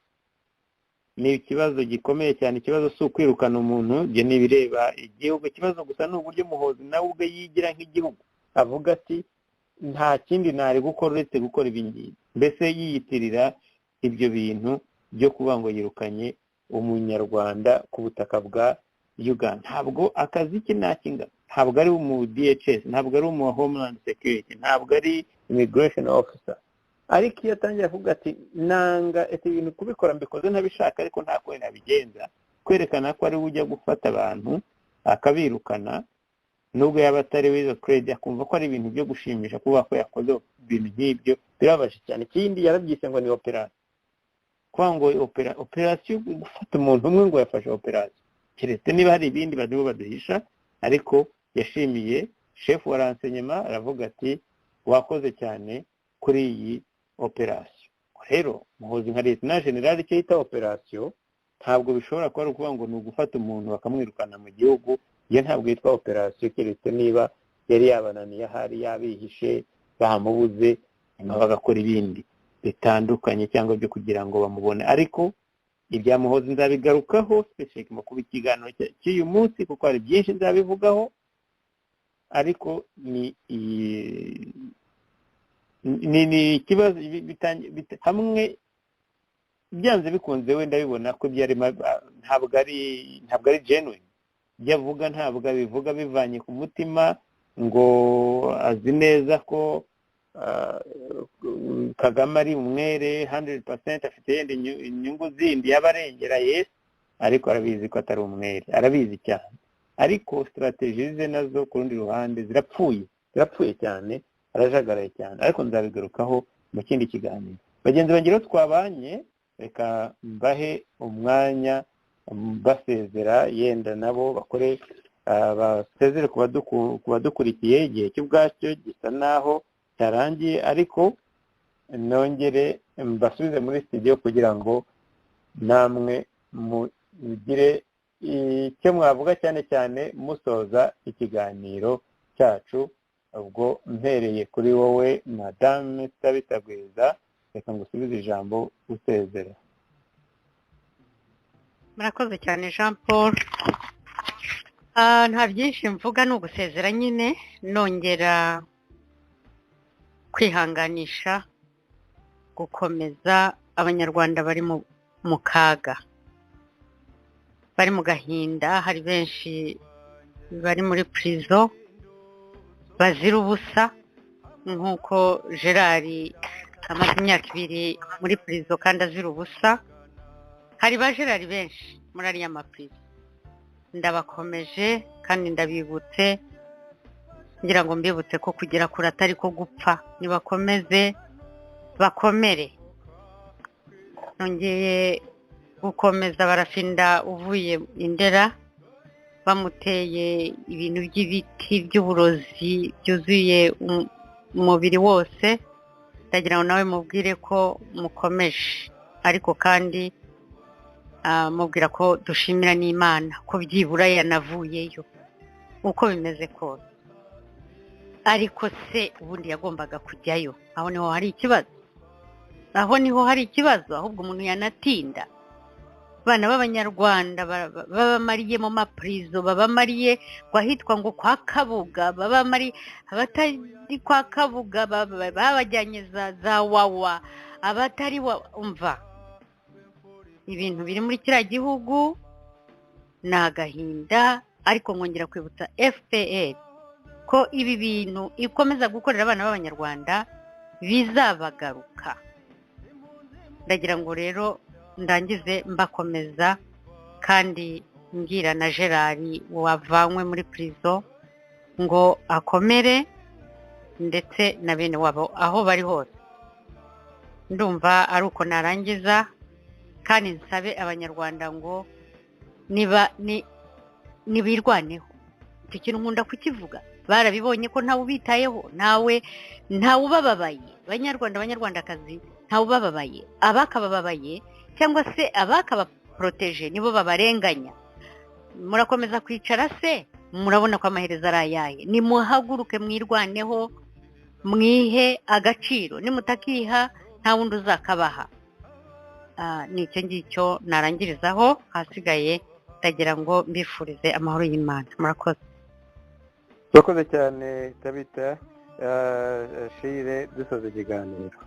Ni ikibazo gikomeye cyane. Ikibazo si ukwirukana umuntu, ibyo ni ibireba igihugu. Ikibazo gusa ni uburyo Muhozi nawe ubwe yigira nk'igihugu, avuga ati nta kindi nari gukora uretse gukora ibi ngibi, mbese yiyitirira ibyo bintu byo kuvuga ngo yirukanye umunyarwanda ku butaka bwa Uganda. Ntabwo akazi ke ntakinga, ntabwo ari umu DHS, ntabwo ari umu Homeland Security, ntabwo ari immigration officer. Ariko iyo atangiye kuvuga ati nanga ati ibintu kubikora mbikoze ntabishaka, ariko nta kundi nabigenza, kwerekana ko ari we ujya gufata abantu akabirukana, nubwo yaba atari wizo credit, akumva ko ari ibintu byo gushimisha kuba ko yakoze ibintu nk'ibyo, birababaje cyane. Ikindi yarabyise ngo ni operation, kuvuga ngo operation gufata umuntu umwe ngo yafashe operation, keretse niba hari ibindi barimo baduhisha. Ariko yashimiye chef wa renseignement, aravuga ati wakoze cyane kuri iyi operation. Rero Muhozi nka Lieutenant General icyo yita operation ntabwo bishobora kuba ari ukuvuga ngo ni ugufata umuntu bakamwirukana mu gihugu, iyo ntabwo yitwa operation, keretse niba yari yabananiye ahari yabihishe bamubuze, nyuma bagakora ibindi bitandukanye cyangwa byo kugira ngo bamubone. Ariko ibya Muhozi nzabigarukaho specific mu kuba ikiganiro cy'uyu munsi, kuko hari byinshi nzabivugaho. Ariko ni ikibazo hamwe byanze bikunze wenda bibona ko byari ntabwo ari genuine ibyo avuga, ntabwo abivuga bivanye ku mutima ngo azi neza ko Kagame ari umwere 100%, afite yenda inyungu zindi yabarengera yes, ariko arabizi ko atari umwere, arabizi cyane. Ariko strategy ze nazo ku rundi ruhande zirapfuye cyane, arajagaraye cyane. Ariko nzabigarukaho mu kindi kiganiro. Bagenzi banjye rero twabanye, reka mbahe umwanya basezera, yenda nabo bakore basezere ku badukurikiye. Igihe cy'ubwacyo gisa naho cyarangiye, ariko nongere mbasubize muri studio kugira ngo namwe mugire icyo mwavuga, cyane cyane musoza ikiganiro cyacu. Ubwo mpereye kuri wowe Madame Tabitagwiza, reka ngusubize ijambo usezera. Murakoze cyane Jean Paul. Nta byinshi mvuga, ni ugusezera nyine, nongera kwihanganisha gukomeza abanyarwanda bari mu kaga, bari mu gahinda. Hari benshi bari muri prison bazira ubusa, nk'uko Gerard amaze imyaka 2 muri prison kandi azira ubusa. Hari ba Gerard benshi muri ariya maprison. Ndabakomeje kandi ndabibutse, ngira ngo mbibutse ko kugera kure atari ko gupfa. Nibakomeze bakomere. Nongeye gukomeza Barafinda uvuye Indera, bamuteye ibintu by'ibiti by'uburozi byuzuye umubiri wose. Ndagira ngo nawe mubwire ko mukomeje, ariko kandi mubwira ko dushimira n'Imana ko byibura yanavuyeyo uko bimeze kose. Ariko se ubundi yagombaga kujyayo? Aho niho hari ikibazo, aho niho hari ikibazo. Ahubwo umuntu yanatinda. Abana b'abanyarwanda babamariye mu maprizo, babamariye kwahitwa ngo kwa Kabuga, babamari abatari kwa Kabuga babajyanye za Wawa, abatari umva ibintu biri muri kiriya gihugu ni agahinda. Ariko nkongera kwibutsa FPR ko ibi bintu ikomeza gukorera abana b'abanyarwanda bizabagaruka. Ndagira ngo rero ndangize mbakomeza, kandi ngira na Gerard wavanywe muri prison ngo akomere, Ndetse na bene wabo aho bari hose. Ndumva ari uko narangiza, kandi nsabe Abanyarwanda ngo niba ni nibirwaneho. Icyo kintu nkunda kukivuga. Barabibonye ko ntawe ubitayeho, ntawe ubababaye. Banyarwanda, Banyarwandakazi, ntawe ubababaye. Abakabababaye cyangwa se abakabaporoteje nibo babarenganya. Murakomeza kwicara se, murabona ko amaherezo ari ayahe? Nimuhaguruke, mwirwaneho, mwihe agaciro. Nimutakiha, nta wundi uzakabaha. Ni icyo ngicyo narangirizaho. Hasigaye ndagira ngo mbifurize amahoro y'Imana. Murakoze. Urakoze cyane, Tabita. Shire, dusoza ikiganiro.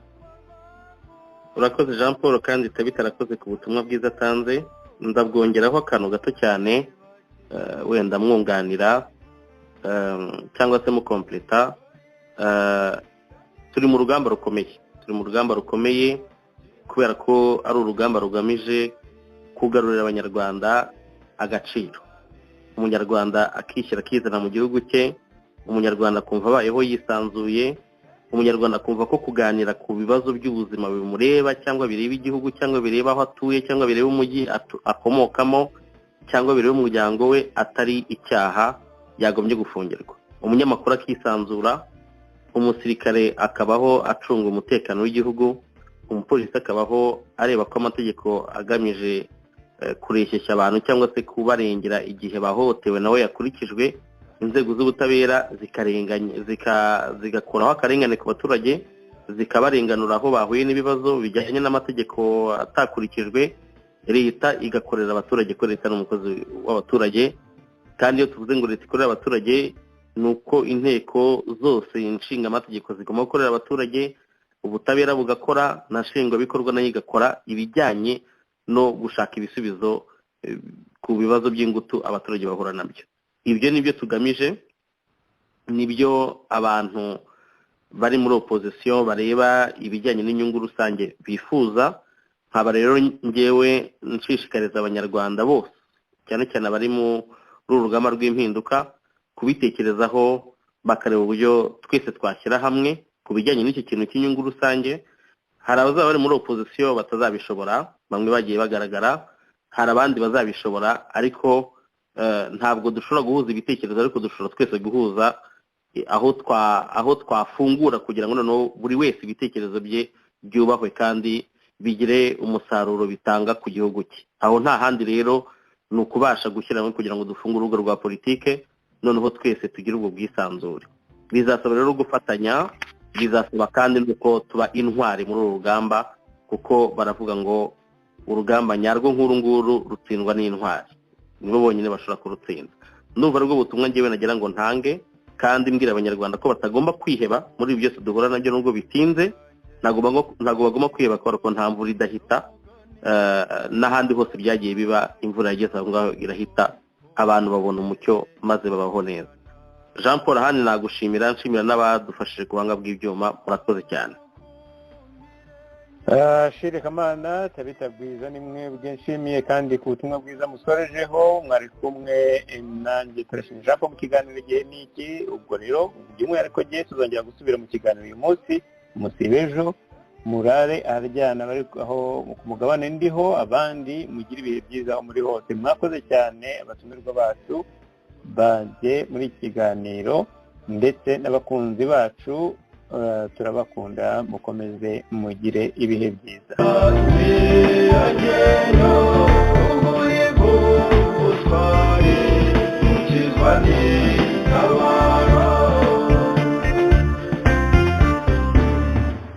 Urakoze, Jean Paul, kandi Tabita arakoze ku butumwa bwiza atanze. Ndabwongeraho akantu gato cyane, wenda mwunganira cyangwa se mukompleta. Turi mu rugamba rukomeye, turi mu rugamba rukomeye kubera ko ari urugamba rugamije kugarurira Abanyarwanda agaciro, Umunyarwanda akishyira akizana mu gihugu cye, Umunyarwanda akumva abayeho yisanzuye, Umunyarwanda akumva ko kuganira ku bibazo by'ubuzima bimureba cyangwa bireba igihugu cyangwa bireba aho atuye cyangwa bireba umujyi akomokamo cyangwa bireba umuryango we atari icyaha yagombye gufungirwa. Umunyamakuru akisanzura, umusirikare akabaho acunga umutekano w'igihugu, umupolisi akabaho areba ko amategeko agamije kureshyeshya abantu cyangwa se kubarengera igihe bahohotewe nawe yakurikijwe, inzego z'ubutabera zikarenganya, zigakuraho akarengane ku baturage, zikabarenganura aho bahuye n'ibibazo bijyanye n'amategeko atakurikijwe, leta igakorera abaturage, ko leta ni umukozi w'abaturage. Kandi iyo tuvuze ngo leta ikorera abaturage, ni uko inteko zose nshingamategeko zigomba gukorera abaturage, ubutabera bugakora, na nshingwabikorwa nayo igakora ibijyanye no gushaka ibisubizo ku bibazo by'ingutu abaturage bahura nabyo. Ibyo nibyo tugamije, nibyo abantu bari muri opozisiyo bareba ibijyanye n'inyungu rusange bifuza. Nkaba rero ngewe nshishikariza Abanyarwanda bose, cyane cyane abari muri uru rugamba rw'impinduka, kubitekerezaho bakareba uburyo twese twashyira hamwe ku bijyanye n'iki kintu cy'inyungu rusange. Hari abazaba bari muri opozisiyo batazabishobora, bamwe bagiye bagaragara, hari abandi bazabishobora, ariko ntabwo dushobora guhuza ibitekerezo, ariko dushobora twese guhuza aho twafungura kugira ngo noneho buri wese ibitekerezo bye byubahwe kandi bigire umusaruro bitanga ku gihugu cye. Aho nta handi rero ni ukubasha gushyira hamwe kugira ngo dufungure urubuga rwa politike, noneho twese tugire ubwo bwisanzure. Bizasaba rero gufatanya, bizasaba kandi nuko tuba intwari muri uru rugamba, kuko baravuga ngo urugamba nyarwo nk'uru nguru rutsindwa n'intwari, nibo bonyine bashobora kurutsinda. Ndumva aribwo butumwa ngewe nagira ngo ntange, kandi mbwira Abanyarwanda ko batagomba kwiheba muri ibi byose duhura nabyo nubwo bitinze. Ntabwo bagomba kwiheba kubera ko nta mvura idahita, n'ahandi hose byagiye biba imvura yageze aho ngaho irahita, abantu babona umucyo maze babaho neza. Jean Paul, ahandi nagushimira, nshimira n'abadufashije ku buhanga bw'ibyuma. Murakoze cyane. Shire Kamana, Tabita Bwiza, ni mwebwe nshimiye kandi ku butumwa bwiza musorejeho. Mwari kumwe nanjye Turashimye Jean Paul mu kiganiro Igihe ni iki. Ubwo rero by'umwihariko gihe tuzongera gusubira mu kiganiro uyu munsi, musibe ejo, murare aharyana bari aho ku mugabane ndiho, abandi mugire ibihe byiza aho muri hose. Mwakoze cyane abatumirwa bacu baje muri iki kiganiro, ndetse n'abakunzi bacu, turabakunda, mukomeze mugire ibihe byiza.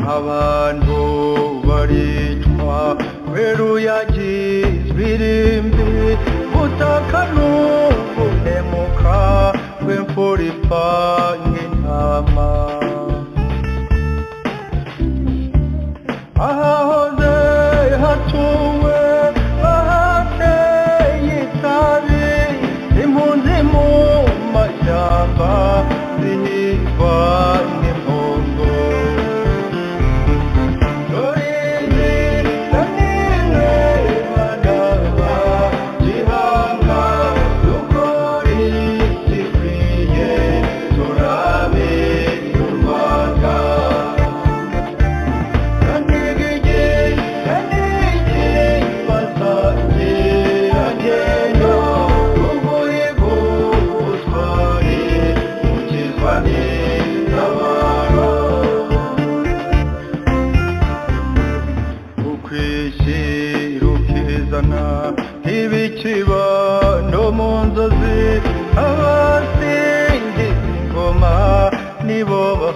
Abantu baricwa kubera irimbi, butaka n'ubuhemuka bw'imfura ipanga intama. Ahahoze hatuwe bahateye itabi, impunzi mu mashyamba. Nibo